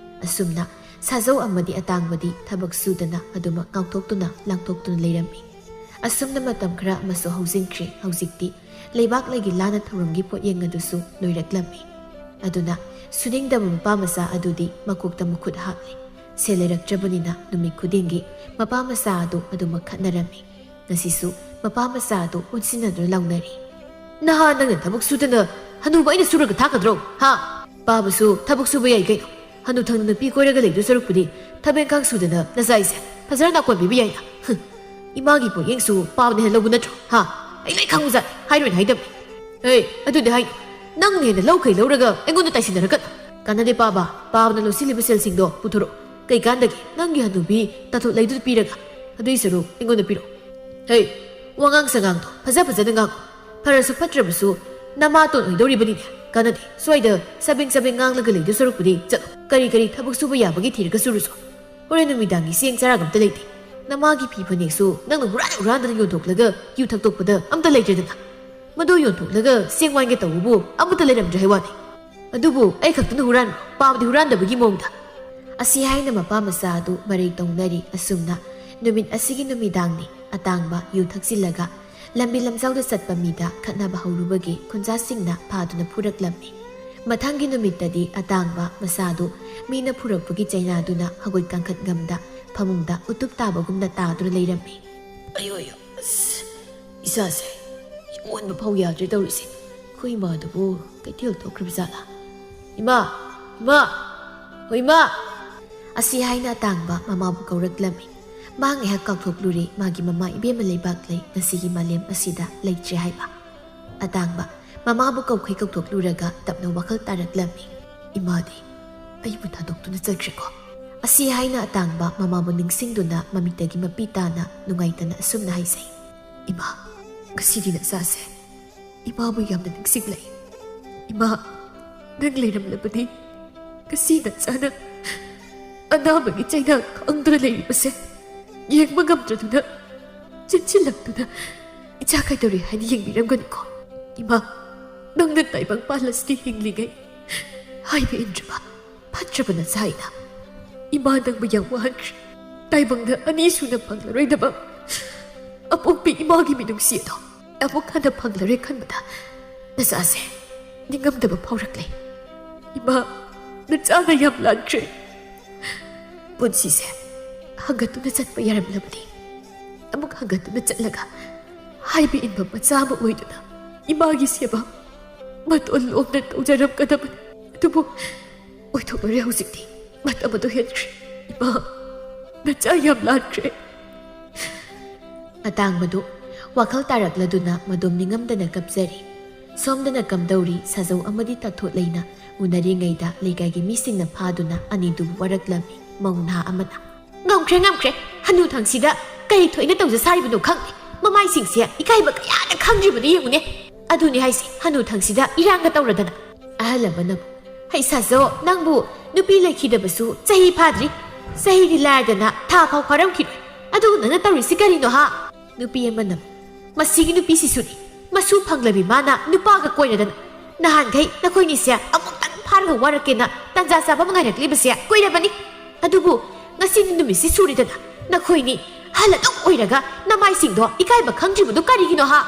ꯑꯁꯨꯝꯅ ꯁꯥꯖꯧ ꯑꯃꯗꯤ ꯑꯇꯥꯡꯕꯗꯤ ꯊꯕꯛ ꯁꯨꯗꯅ ꯑꯗꯨꯃꯛ ꯉꯥꯎꯊꯣꯛꯇꯨꯅ ꯂꯥꯡꯊꯣꯛꯇꯨꯅ ꯂꯩꯔꯝꯃꯤ꯫ ꯑꯁꯨꯝꯅ ꯃꯇꯝ ꯈꯔ ꯑꯃꯁꯨ ꯍꯧꯖꯤꯟꯈ꯭ꯔꯦ꯫ ꯍꯧꯖꯤꯛꯇꯤ ꯂꯩꯕꯥꯛ ꯂꯩꯒꯤ ꯂꯥꯟꯅ ꯊꯧꯔꯝꯒꯤ ꯄꯣꯠꯌꯦꯡ ꯑꯗꯨꯁꯨ ꯂꯣꯏꯔꯛꯂꯝꯃꯤ꯫ ꯑꯗꯨꯅ ꯁꯨꯅꯤꯡꯗꯕ ꯃꯄꯥ ꯃꯆꯥ ꯑꯗꯨꯗꯤ ꯃꯀꯣꯛꯇ ꯃꯈꯨꯠ ꯍꯥꯞꯂꯤ꯫ ꯁꯦꯜ ꯂꯩꯔꯛꯇ꯭ꯔꯕꯅꯤꯅ ꯅꯨꯃꯤꯠ ꯈꯨꯗꯤꯡꯒꯤ ꯃꯄꯥ ꯃꯆꯥ ꯑꯗꯨ ꯑꯗꯨꯃꯛ ꯈꯠꯅꯔꯝꯃꯤ꯫ ꯉꯁꯤꯁꯨ ꯃꯄꯥ ꯃꯆꯥ ꯑꯗꯨ ꯑꯣꯟꯁꯤꯟꯅꯗꯨꯅ ꯂꯥꯎꯅꯔꯤ꯫ "ꯅꯍꯥ ꯅꯪꯅ ꯊꯕꯛ ꯁꯨꯗꯅ ꯍꯅꯨꯕ ꯑꯩꯅ ꯁꯨꯔꯒ ꯊꯥꯛꯀꯗ꯭ꯔꯣ? ꯍꯥ? ꯄꯥꯕꯁꯨ ꯊꯕꯛ ꯁꯨꯕ ꯌꯥꯏ ꯀꯩꯅꯣ꯫ ꯍꯅꯨꯊꯪꯗ ꯅꯨꯄꯤ ꯀꯣꯏꯔꯒ ꯂꯩꯗꯣꯏ ꯁꯔꯨꯛꯄꯨꯗꯤ ꯊꯕꯛ ꯏꯪꯈꯥꯡ ꯁꯨꯗꯅ ꯅꯆꯥ ꯑꯩꯁꯦ ꯐꯖꯅ ꯅꯥꯀꯣꯟ ꯄꯤꯕ ꯌꯥꯏꯅ꯫ ꯍꯨꯝ, ꯏꯃꯥꯒꯤ ꯄꯣꯠꯌꯦꯡꯁꯨ ꯄꯥꯕꯅ ꯍꯦꯟꯅ ꯂꯧꯕ ꯅꯠꯇ꯭ꯔꯣ? ꯍꯥ? ꯑꯩ ꯂꯣꯏ ꯈꯪꯕꯖꯥꯠꯅꯤ, ꯍꯥꯏꯔꯣꯏꯅ ꯍꯥꯏꯗꯕꯅꯤ꯫ ꯍꯦ, ꯑꯗꯨꯗꯤ ꯍꯥꯏꯅꯨ꯫ ꯅꯪꯅ ꯍꯦꯟꯅ ꯂꯧꯈꯩ ꯂꯧꯔꯒ ꯑꯩꯉꯣꯟꯗ ꯇꯥꯏꯁꯤꯟꯅꯔꯛꯀꯅꯨ꯫ ꯀꯥꯟꯅꯗꯦ ꯄꯥꯕ, ꯄꯥꯕꯅ ꯂꯣꯠꯁꯤꯜꯂꯤꯕ ꯁꯦꯜꯁꯤꯡꯗꯣ ꯄꯨꯊꯣꯔꯛꯑꯣ꯫ ꯀꯩꯀꯥꯟꯗꯒꯤ ꯅꯪꯒꯤ ꯍꯅꯨꯕꯤ ꯇꯥꯊꯣꯠꯂꯩꯗꯨꯗ ꯄꯤꯔꯒ? ꯑꯗꯨꯏ ꯁꯔꯨꯛ ꯑꯩꯉꯣꯟꯗ ꯄꯤꯔꯛꯑꯣ꯫ ꯍꯦ, ꯋꯥꯉꯥꯡ ꯁꯉꯥꯡꯗꯣ ꯐꯖ ꯐꯖꯅ ꯉꯥꯡꯉꯨ꯫ ꯐꯔꯁꯨ ꯐꯠꯇ꯭ꯔꯕꯁꯨ ꯅꯃꯥꯇꯣꯟ ꯑꯣꯏꯗꯧꯔꯤꯕꯅꯤꯅꯦ꯫ ꯀꯥꯟꯅꯗꯦ, ꯁ꯭ꯋꯥꯏꯗ ꯆꯕꯦꯡ ꯆꯕꯦꯡ ꯉꯥꯡꯂꯒ ꯂꯩꯗꯧ ꯁꯔꯨꯛꯄꯨꯗꯤ ꯆꯠꯂꯣ꯫ ꯀꯔꯤ ꯀꯔꯤ ꯊꯕꯛ ꯁꯨꯕ ꯌꯥꯕꯒꯤ ꯊꯤꯔꯒ ꯁꯨꯔꯨꯁꯣ꯫ ꯍꯣꯔꯦꯟ ꯅꯨꯃꯤꯗꯥꯡꯒꯤ ꯆꯦꯡ ꯆꯔꯥꯒ ꯑꯝꯇ ꯂꯩꯇꯦ꯫ ꯅꯃꯥꯒꯤ ꯐꯤ ꯐꯅꯦꯛꯁꯨ ꯅꯪꯅ ꯍꯨꯔꯥꯟ ꯍꯨꯔꯥꯟꯗꯅ ꯌꯣꯟꯊꯣꯛꯂꯒ ꯌꯨ ꯊꯛꯇꯣꯛꯄꯗ ꯑꯝꯇ ꯂꯩꯇ꯭ꯔꯦꯗꯅ꯫ ꯃꯗꯨ ꯌꯣꯟꯊꯣꯛꯂꯒ ꯆꯦꯡ ꯋꯥꯟꯒꯦ ꯇꯧꯕꯕꯨ ꯑꯃꯠꯇ ꯂꯩꯔꯝꯗ꯭ꯔꯦ ꯍꯥꯏ ꯋꯥꯅꯤ꯫ ꯑꯗꯨꯕꯨ ꯑꯩ ꯈꯛꯇꯅ ꯍꯨꯔꯥꯟꯕ, ꯄꯥꯕꯗꯤ ꯍꯨꯔꯥꯟꯗꯕꯒꯤ ꯃꯑꯣꯡꯗ꯫ ꯑꯁꯤ ꯍꯥꯏꯅ ꯃꯄꯥ ꯃꯆꯥ ꯑꯗꯨ ꯃꯔꯩ ꯇꯧꯅꯔꯤ꯫ ꯑꯁꯨꯝꯅ ꯅꯨꯃꯤꯠ ꯑꯁꯤꯒꯤ ꯅꯨꯃꯤꯗꯥꯡꯅꯤ꯫ ꯑꯇꯥꯡꯕ ꯌꯨ ꯊꯛꯆꯤꯜꯂꯒ ꯂꯝꯕꯤ ꯂꯝꯖꯥꯎꯗ ꯆꯠꯄ ꯃꯤꯗ ꯈꯠꯅꯕ ꯍꯧꯔꯨꯕꯒꯤ ꯈꯨꯟꯖꯥꯁꯤꯡꯅ ꯐꯥꯗꯨꯅ ꯐꯨꯔꯛꯂꯝꯃꯤ꯫ ꯃꯊꯪꯒꯤ ꯅꯨꯃꯤꯠꯇꯗꯤ ꯑꯇꯥꯡꯕ ꯃꯆꯥꯗꯨ ꯃꯤꯅ ꯐꯨꯔꯛꯄꯒꯤ ꯆꯩꯅꯥꯗꯨꯅ ꯍꯧꯒꯠ ꯀꯥꯡꯈꯠ ꯉꯝꯗ ꯐꯃꯨꯡꯗ ꯎꯇꯨꯞ ꯇꯥꯕꯒꯨꯝꯅ ꯇꯥꯗꯨꯅ ꯂꯩꯔꯝꯃꯤ꯫ "ꯑꯌꯣ, ꯑꯌꯣ, ꯑꯁ, ꯏꯁꯥꯁꯦ ꯌꯥꯝ ꯑꯣꯟꯕ ꯐꯥꯎ ꯌꯥꯗ꯭ꯔꯦ ꯇꯧꯔꯤꯁꯦ꯫ ꯑꯩꯈꯣꯏ ꯏꯃꯥꯗꯨꯕꯨ ꯀꯩꯊꯦꯜ ꯊꯣꯛꯈ꯭ꯔꯕ ꯖꯥꯠꯂꯥ? ꯏꯃꯥ, ꯏꯃꯥ, ꯍꯣ ꯏꯃꯥ!" ꯑꯁꯤ ꯍꯥꯏꯅ ꯑꯇꯥꯡꯕ ꯃꯃꯥꯕꯨ ꯀꯧꯔꯛꯂꯝꯃꯤ꯫ ꯃꯥ ꯉꯥꯏꯍꯥꯛ ꯀꯥꯎꯊꯣꯛꯂꯨꯔꯦ ꯃꯥꯒꯤ ꯃꯃꯥ ꯏꯕꯦꯝꯃ ꯂꯩꯕꯥꯛꯂꯩ ꯉꯁꯤꯒꯤ ꯃꯥꯂꯦꯝ ꯑꯁꯤꯗ ꯂꯩꯇ꯭ꯔꯦ ꯍꯥꯏꯕ꯫ ꯑꯇꯥꯡꯕ ꯃꯃꯥꯕꯨ ꯀꯧꯈꯩ ꯀꯧꯊꯣꯛꯂꯨꯔꯒ ꯇꯞꯅ ꯋꯥꯈꯜ ꯇꯥꯔꯛꯂꯝꯃꯤ꯫ "ꯏꯃꯥꯗꯤ ꯑꯩꯕꯨ ꯊꯥꯗꯣꯛꯇꯨꯅ ꯆꯠꯈ꯭ꯔꯦꯀꯣ?" ꯑꯁꯤ ꯍꯥꯏꯅ ꯑꯇꯥꯡꯕ ꯃꯃꯥꯕꯨ ꯅꯤꯡꯁꯤꯡꯗꯨꯅ ꯃꯃꯤꯠꯇꯒꯤ ꯃꯄꯤ ꯇꯥꯅ ꯅꯨꯡꯉꯥꯏꯇꯅ ꯑꯁꯨꯝꯅ ꯍꯥꯏꯖꯩ꯫ "ꯏꯃꯥ, ꯉꯁꯤꯗꯤ ꯅꯆꯥꯁꯦ ꯏꯃꯥꯕꯨ ꯌꯥꯝꯅ ꯅꯤꯡꯁꯤꯡꯂꯛꯏ꯫ ꯏꯃꯥ, ꯅꯪ ꯂꯩꯔꯝꯂꯕꯗꯤ ꯉꯁꯤ ꯅꯆꯥꯅ ꯑꯅꯥꯕꯒꯤ ꯆꯩꯅꯥ ꯈꯪꯗꯨꯅ ꯂꯩꯔꯤꯕꯁꯦ ꯌꯦꯡꯕ ꯉꯝꯗ꯭ꯔꯗꯨꯅ ꯆꯦꯟꯁꯤꯜꯂꯛꯇꯨꯅ ꯏꯆꯥ ꯀꯩꯗꯧꯔꯤ ꯍꯥꯏꯅ ꯌꯦꯡꯕꯤꯔꯝꯒꯅꯤꯀꯣ? ꯏꯃꯥ, ꯅꯪꯅ ꯇꯥꯏꯕꯪ ꯄꯥꯜꯂꯁꯤꯗꯤ ꯍꯤꯡꯂꯤꯉꯩ ꯍꯥꯏꯕ ꯏꯟꯗ꯭ꯔꯕ ꯐꯠꯇ꯭ꯔꯕ ꯅꯆꯥ ꯑꯩꯅ ꯏꯃꯥ ꯅꯪꯕꯨ ꯌꯥꯝ ꯋꯥꯍꯟꯈ꯭ꯔꯦ꯫ ꯇꯥꯏꯕꯪꯗ ꯑꯅꯤꯁꯨꯅ ꯐꯪꯂꯔꯣꯏꯗꯕ ꯑꯄꯣꯛꯄꯤ ꯏꯃꯥꯒꯤ ꯃꯤꯅꯨꯡꯁꯤ ꯑꯗꯣ ꯑꯃꯨꯛ ꯍꯟꯅ ꯐꯪꯂꯔꯣꯏ ꯈꯟꯕꯗ ꯅꯆꯥꯁꯦ ꯅꯤꯡꯉꯝꯗꯕ ꯐꯥꯎꯔꯛꯂꯦ꯫ ꯏꯃꯥ, ꯅꯆꯥꯅ ꯌꯥꯝ ꯂꯥꯟꯈ꯭ꯔꯦ꯫ ꯄꯨꯟꯁꯤꯁꯦ ꯍꯪꯒꯠꯇꯨꯅ ꯆꯠꯄ ꯌꯥꯔꯝꯂꯕꯗꯤ ꯑꯃꯨꯛ ꯍꯪꯒꯠꯇꯨꯅ ꯆꯠꯂꯒ ꯍꯥꯏꯕ ꯏꯟꯕ ꯃꯆꯥ ꯑꯃ ꯑꯣꯏꯗꯨꯅ ꯏꯃꯥꯒꯤ ꯁꯦꯕꯥ ꯃꯇꯣꯟ ꯂꯣꯝꯅ ꯇꯧꯖꯔꯝꯒꯗꯕꯅꯤ꯫ ꯑꯗꯨꯕꯨ ꯑꯣꯏꯊꯣꯛꯂꯔꯦ ꯍꯧꯖꯤꯛꯇꯤ꯫ ꯃꯇꯝ ꯑꯗꯨ ꯍꯦꯟꯈ꯭ꯔꯦ꯫ ꯏꯃꯥ, ꯅꯆꯥ ꯌꯥꯝ ꯂꯥꯟꯈ꯭ꯔꯦ꯫" ꯑꯇꯥꯡꯕꯗꯨ ꯋꯥꯈꯜ ꯇꯥꯔꯛꯂꯗꯨꯅ ꯃꯗꯣꯝ ꯅꯤꯡꯉꯝꯗꯅ ꯀꯞꯆꯔꯤ꯫ ꯁꯣꯝꯗꯅ ꯀꯝꯗꯧꯔꯤ ꯁꯥꯖꯧ ꯑꯃꯗꯤ ꯇꯥꯊꯣꯠ ꯂꯩꯅ ꯎꯅꯔꯤꯉꯩꯗ ꯂꯩꯀꯥꯏꯒꯤ ꯃꯤꯁꯤꯡꯅ ꯐꯥꯗꯨꯅ ꯑꯅꯤꯗꯨꯕꯨ ꯋꯥꯔꯛꯂꯝꯃꯤ꯫ ꯃꯧ ꯅꯍꯥ ꯑꯃꯅ, "ꯉꯝꯈ꯭ꯔꯦ, ꯉꯝꯈ꯭ꯔꯦ꯫ ꯍꯅꯨꯊꯪꯁꯤꯗ ꯀꯔꯤ ꯊꯣꯛꯏꯅ ꯇꯧꯖ ꯁꯥꯔꯤꯕꯅꯣ ꯈꯪꯗꯦ꯫ ꯃꯃꯥꯏꯁꯤꯡꯁꯦ ꯏꯀꯥꯏꯕ ꯀꯌꯥꯅ ꯈꯪꯗ꯭ꯔꯤꯕꯅꯤ ꯌꯦꯡꯉꯨꯅꯦ꯫ ꯑꯗꯨꯅꯤ ꯍꯥꯏꯁꯦ, ꯍꯅꯨꯊꯪꯁꯤꯗ ꯏꯔꯥꯡꯒ ꯇꯧꯔꯗꯅ꯫" ꯑꯍꯜ ꯑꯃꯅ, "ꯍꯩ ꯁꯥꯖꯧ, ꯅꯪꯕꯨ ꯅꯨꯄꯤ ꯂꯩꯈꯤꯗꯕꯁꯨ ꯆꯍꯤ ꯐꯥꯗ꯭ꯔꯤ꯫ ꯆꯍꯤꯗꯤ ꯂꯥꯏꯔꯗꯅ ꯊꯥ ꯐꯥꯎ ꯐꯥꯔꯝꯈꯤꯔꯣꯏ꯫ ꯑꯗꯨ ꯅꯪꯅ ꯇꯧꯔꯤꯁꯤ ꯀꯔꯤꯅꯣ, ꯍꯥ? ꯅꯨꯄꯤ ꯑꯃꯅ, "ꯃꯁꯤꯒꯤ ꯅꯨꯄꯤꯁꯤꯁꯨꯅꯤ, ꯃꯁꯨ ꯐꯪꯂꯕꯤ ꯃꯥꯅ ꯅꯨꯄꯥꯒ ꯀꯣꯏꯔꯗꯅ꯫ ꯅꯍꯥꯟꯈꯩ ꯅꯈꯣꯏꯅꯤꯁꯦ ꯑꯃꯨꯛꯇꯪ ꯐꯥꯔꯒ ꯋꯥꯔꯛꯀꯦꯅ ꯇꯟꯖꯥ ꯆꯥꯕ ꯑꯃ ꯉꯥꯏꯔꯛꯂꯤꯕꯁꯦ ꯀꯨꯏꯔꯕꯅꯤ꯫ ꯑꯗꯨꯕꯨ ꯉꯁꯤꯗꯤ ꯅꯨꯃꯤꯠꯁꯤ ꯁꯨꯔꯦꯗꯅ, ꯅꯈꯣꯏꯅꯤ ꯑꯍꯜ ꯑꯗꯨꯝ ꯑꯣꯏꯔꯒ ꯅꯃꯥꯏꯁꯤꯡꯗꯣ ꯏꯀꯥꯏꯕ ꯈꯪꯗ꯭ꯔꯤꯕꯗꯨ ꯀꯔꯤꯒꯤꯅꯣ, ꯍꯥ?"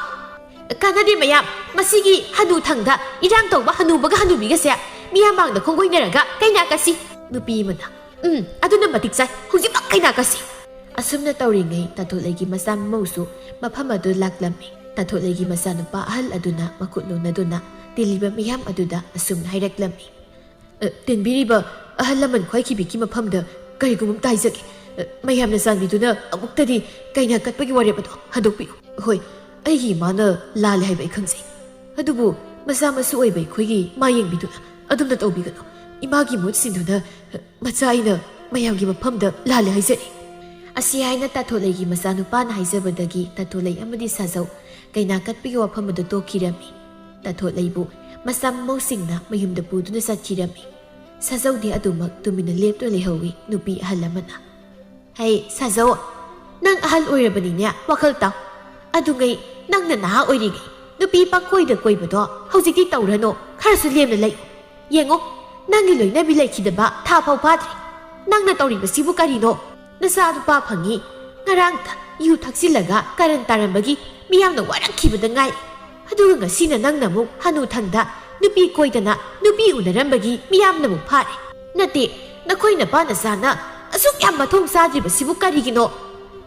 "ꯀꯥꯟꯅꯗꯦ ꯃꯌꯥꯝ, ꯃꯁꯤꯒꯤ ꯍꯅꯨꯊꯪꯗ ꯏꯔꯥꯡ ꯇꯧꯕ ꯍꯅꯨꯕꯒ ꯍꯅꯨꯕꯤꯒꯁꯦ ꯃꯤꯌꯥꯝ ꯃꯥꯡꯗ ꯈꯣꯡꯒꯣꯏꯅꯔꯒ ꯀꯩꯅꯥ ꯀꯠꯁꯤ꯫" ꯅꯨꯄꯤ ꯑꯃꯅ, "ꯎꯝ, ꯑꯗꯨꯅ ꯃꯇꯤꯛ ꯆꯥꯏ, ꯍꯧꯖꯤꯛꯃꯛ ꯀꯩꯅꯥ ꯀꯠꯁꯤ꯫" ꯑꯁꯨꯝꯅ ꯇꯧꯔꯤꯉꯩ ꯇꯥꯊꯣꯠꯂꯩꯒꯤ ꯃꯆꯥ ꯃꯃꯧꯁꯨ ꯃꯐꯝ ꯑꯗꯨ ꯂꯥꯛꯂꯝꯃꯤ꯫ ꯇꯥꯊꯣꯠꯂꯩꯒꯤ ꯃꯆꯥꯅꯨꯄꯥ ꯑꯍꯜ ꯑꯗꯨꯅ ꯃꯈꯨꯠ ꯂꯣꯟꯅꯗꯨꯅ ꯇꯤꯜꯂꯤꯕ ꯃꯤꯌꯥꯝ ꯑꯗꯨꯗ ꯑꯁꯨꯝꯅ ꯍꯥꯏꯔꯛꯂꯝꯃꯤ, "ꯑ, ꯇꯤꯟꯕꯤꯔꯤꯕ ꯑꯍꯜ ꯂꯃꯟ ꯈ꯭ꯋꯥꯏꯈꯤꯕꯤꯒꯤ ꯃꯐꯝꯗ ꯀꯔꯤꯒꯨꯝꯕ ꯑꯝꯇ ꯍꯥꯏꯖꯒꯦ꯫ ꯑ, ꯃꯌꯥꯝꯅ ꯆꯥꯟꯕꯤꯗꯨꯅ ꯑꯃꯨꯛꯇꯗꯤ ꯀꯩꯅꯥ ꯀꯠꯄꯒꯤ ꯋꯥꯔꯦꯞ ꯑꯗꯣ ꯍꯟꯗꯣꯛꯄꯤꯌꯨ꯫ ꯍꯣꯏ, ꯑꯩꯒꯤ ꯏꯃꯥꯅ ꯂꯥꯜꯂꯦ ꯍꯥꯏꯕ ꯑꯩ ꯈꯪꯖꯩ꯫ ꯑꯗꯨꯕꯨ ꯃꯆꯥ ꯃꯁꯨ ꯑꯣꯏꯕ ꯑꯩꯈꯣꯏꯒꯤ ꯃꯥ ꯌꯦꯡꯕꯤꯗꯨꯅ ꯑꯗꯨꯝꯅ ꯇꯧꯕꯤꯒꯅꯨ꯫ ꯏꯃꯥꯒꯤ ꯃꯍꯨꯠ ꯁꯤꯟꯗꯨꯅ, ꯑ, ꯃꯆꯥ ꯑꯩꯅ ꯃꯌꯥꯝꯒꯤ ꯃꯐꯝꯗ ꯂꯥꯜꯂꯦ ꯍꯥꯏꯖꯔꯤ꯫" ꯑꯁꯤ ꯍꯥꯏꯅ ꯇꯥꯊꯣꯠꯂꯩꯒꯤ ꯃꯆꯥꯅꯨꯄꯥꯅ ꯍꯥꯏꯖꯕꯗꯒꯤ ꯇꯥꯊꯣꯠꯂꯩ ꯑꯃꯗꯤ ꯁꯥꯖꯧ ꯀꯩꯅꯥ ꯀꯠꯄꯒꯤ ꯋꯥꯐꯝ ꯑꯗꯨ ꯇꯣꯛꯈꯤꯔꯝꯃꯤ꯫ ꯇꯥꯊꯣꯠꯂꯩꯕꯨ ꯃꯆꯥ ꯃꯃꯧꯁꯤꯡꯅ ꯃꯌꯨꯝꯗ ꯄꯨꯗꯨꯅ ꯆꯠꯈꯤꯔꯝꯃꯤ꯫ ꯁꯥꯖꯧꯗꯤ ꯑꯗꯨꯃꯛ ꯇꯨꯃꯤꯟꯅ ꯂꯦꯞꯇꯨꯅ ꯂꯩꯍꯧꯏ꯫ ꯅꯨꯄꯤ ꯑꯍꯜ ꯑꯃꯅ, "ꯍꯩ, ꯁꯥꯖꯧ, ꯅꯪ ꯑꯍꯜ ꯑꯣꯏꯔꯕꯅꯤꯅꯦ, ꯋꯥꯈꯜ ꯇꯥꯎ꯫ ꯑꯗꯨꯉꯩ ꯅꯪꯅ ꯅꯍꯥ ꯑꯣꯏꯔꯤꯉꯩ ꯅꯨꯄꯤ ꯄꯪꯀꯣꯏꯗ ꯀꯣꯏꯕꯗꯣ ꯍꯧꯖꯤꯛꯇꯤ ꯇꯧꯔꯅꯨ, ꯈꯔꯁꯨ ꯂꯦꯝꯅ ꯂꯩꯌꯨ꯫ ꯌꯦꯡꯉꯣ, ꯅꯪꯒꯤ ꯂꯣꯏꯅꯕꯤ ꯂꯩꯈꯤꯗꯕ ꯊꯥ ꯐꯥꯎ ꯐꯥꯗ꯭ꯔꯤ꯫ ꯅꯪꯅ ꯇꯧꯔꯤꯕꯁꯤꯕꯨ ꯀꯔꯤꯅꯣ? ꯅꯆꯥ ꯅꯨꯄꯥ ꯐꯪꯉꯤ, ꯉꯔꯥꯡꯇ ꯌꯨ ꯊꯛꯆꯤꯜꯂꯒ ꯀꯔꯟ ꯇꯥꯔꯝꯕꯒꯤ ꯃꯤꯌꯥꯝꯅ ꯋꯥꯔꯛꯈꯤꯕꯗ ꯉꯥꯏꯔꯤ꯫ ꯑꯗꯨꯒ ꯉꯁꯤꯅ ꯅꯪꯅ ꯑꯃꯨꯛ ꯍꯅꯨꯊꯪꯗ ꯅꯨꯄꯤ ꯀꯣꯏꯗꯅ ꯅꯨꯄꯤ ꯎꯅꯔꯝꯕꯒꯤ ꯃꯤꯌꯥꯝꯅ ꯑꯃꯨꯛ ꯐꯥꯔꯦ꯫ ꯅꯠꯇꯦ, ꯅꯈꯣꯏ ꯅꯄꯥ ꯅꯆꯥꯅ ꯑꯁꯨꯛ ꯌꯥꯝ ꯃꯊꯣꯡ ꯆꯥꯗ꯭ꯔꯤꯕꯁꯤꯕꯨ ꯀꯔꯤꯒꯤꯅꯣ?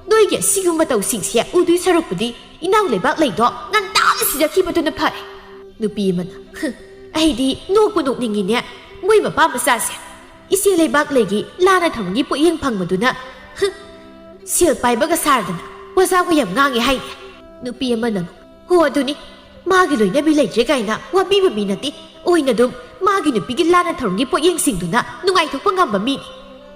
ꯅꯣꯏꯒꯤ ꯑꯁꯤꯒꯨꯝꯕ ꯇꯧꯁꯤꯡꯁꯦ ꯎꯗꯣꯏ ꯁꯔꯨꯛꯄꯨꯗꯤ ꯏꯅꯥꯎ ꯂꯩꯕꯥꯛ ꯂꯩꯗꯣ ꯉꯟꯇꯥꯅ ꯁꯤꯖꯈꯤꯕꯗꯨꯅ ꯐꯔꯦ꯫" ꯅꯨꯄꯤ ꯑꯃꯅ, "ꯍ, ꯑꯩꯗꯤ ꯅꯣꯛꯄꯨ ꯅꯣꯛꯅꯤꯡꯉꯤꯅꯦ꯫ ꯃꯣꯏ ꯃꯄꯥ ꯃꯆꯥꯁꯦ ꯏꯆꯦ ꯂꯩꯕꯥꯛ ꯂꯩꯒꯤ ꯂꯥꯟꯅ ꯊꯝꯕꯒꯤ ꯄꯣꯠꯌꯦꯡ ꯐꯪꯕꯗꯨꯅ, ꯍ, ꯁꯦꯜ ꯄꯥꯏꯕꯒ ꯁꯥꯔꯗꯅ ꯋꯥꯖꯥꯎꯒ ꯌꯥꯝ ꯉꯥꯡꯉꯦ ꯍꯥꯏꯅꯦ꯫" ꯅꯨꯄꯤ ꯑꯃꯅ ꯑꯃꯨꯛ, "ꯍꯣ, ꯑꯗꯨꯅꯤ, ꯃꯥꯒꯤ ꯂꯣꯏꯅꯕꯤ ꯂꯩꯇ꯭ꯔꯦ ꯀꯥꯏꯅ ꯋꯥꯕꯤꯕ ꯃꯤ ꯅꯠꯇꯦ꯫ ꯑꯣꯏꯅ ꯑꯗꯨꯝ ꯃꯥꯒꯤ ꯅꯨꯄꯤꯒꯤ ꯂꯥꯟꯅ ꯊꯧꯔꯝꯒꯤ ꯄꯣꯠꯌꯦꯡꯁꯤꯡꯗꯨꯅ ꯅꯨꯡꯉꯥꯏꯊꯣꯛꯄ ꯉꯝꯕ ꯃꯤꯅꯤ꯫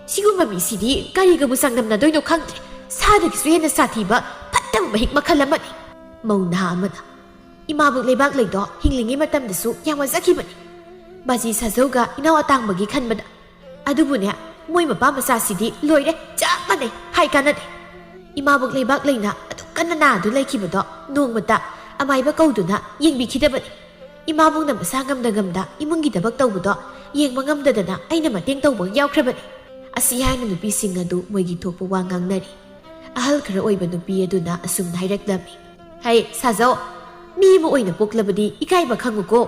ꯁꯤꯒꯨꯝꯕ ꯃꯤꯁꯤꯗꯤ ꯀꯔꯤꯒꯕꯨ ꯆꯥꯡꯗꯝꯅꯗꯣꯏꯅꯣ ꯈꯪꯗ꯭ꯔꯦ꯫ ꯁꯥꯗꯒꯤꯁꯨ ꯍꯦꯟꯅ ꯁꯥꯊꯤꯕ ꯐꯠꯇꯕ ꯃꯍꯤꯛ ꯃꯈꯜ ꯑꯃꯅꯤ꯫" ꯃꯧ ꯅꯍꯥ ꯑꯃꯅ, "ꯏꯃꯥꯕꯣꯛ ꯂꯩꯕꯥꯛ ꯂꯩꯗꯣ ꯍꯤꯡꯂꯤꯉꯩ ꯃꯇꯝꯗꯁꯨ ꯌꯥꯝ ꯋꯥꯖꯈꯤꯕꯅꯤ, ꯕꯥꯖꯤ ꯁꯥꯖꯧꯒ ꯏꯅꯥꯎ ꯑꯇꯥꯡꯕꯒꯤ ꯈꯟꯕꯗ꯫ ꯑꯗꯨꯕꯨꯅꯦ, ꯃꯣꯏ ꯃꯄꯥ ꯃꯆꯥꯁꯤꯗꯤ ꯂꯣꯏꯔꯦ, ꯆꯞ ꯃꯥꯟꯅꯩ, ꯍꯥꯏ ꯀꯥꯟꯅꯗꯦ꯫" ꯏꯃꯥꯕꯣꯛ ꯂꯩꯕꯥꯛ ꯂꯩꯅ ꯑꯗꯨꯛ ꯀꯟꯅ ꯅꯥꯗꯨꯅ ꯂꯩꯈꯤꯕꯗꯣ ꯅꯣꯡꯃꯇ ꯑꯃꯥꯏꯕ ꯀꯧꯗꯨꯅ ꯌꯦꯡꯕꯤꯈꯤꯗꯕꯅꯤ꯫ ꯏꯃꯥꯕꯣꯛꯅ ꯃꯁꯥ ꯉꯝꯗ ꯉꯝꯗ ꯏꯃꯨꯡꯒꯤ ꯊꯕꯛ ꯇꯧꯕꯗꯣ ꯌꯦꯡꯕ ꯉꯝꯗꯗꯅ ꯑꯩꯅ ꯃꯇꯦꯡ ꯇꯧꯕ ꯌꯥꯎꯈ꯭ꯔꯕꯅꯤ꯫ ꯑꯁꯤ ꯍꯥꯏꯅ ꯅꯨꯄꯤꯁꯤꯡ ꯑꯗꯨ ꯃꯣꯏꯒꯤ ꯊꯣꯛꯄ ꯋꯥ ꯉꯥꯡꯅꯔꯤ꯫ ꯑꯍꯜ ꯈꯔ ꯑꯣꯏꯕ ꯅꯨꯄꯤ ꯑꯗꯨꯅ ꯑꯁꯨꯝꯅ ꯍꯥꯏꯔꯛꯂꯝꯃꯤ, "ꯍꯩ ꯁꯥꯖꯧ, ꯃꯤ ꯑꯃ ꯑꯣꯏꯅ ꯄꯣꯛꯂꯕꯗꯤ ꯏꯀꯥꯏꯕ ꯈꯪꯉꯨꯀꯣ꯫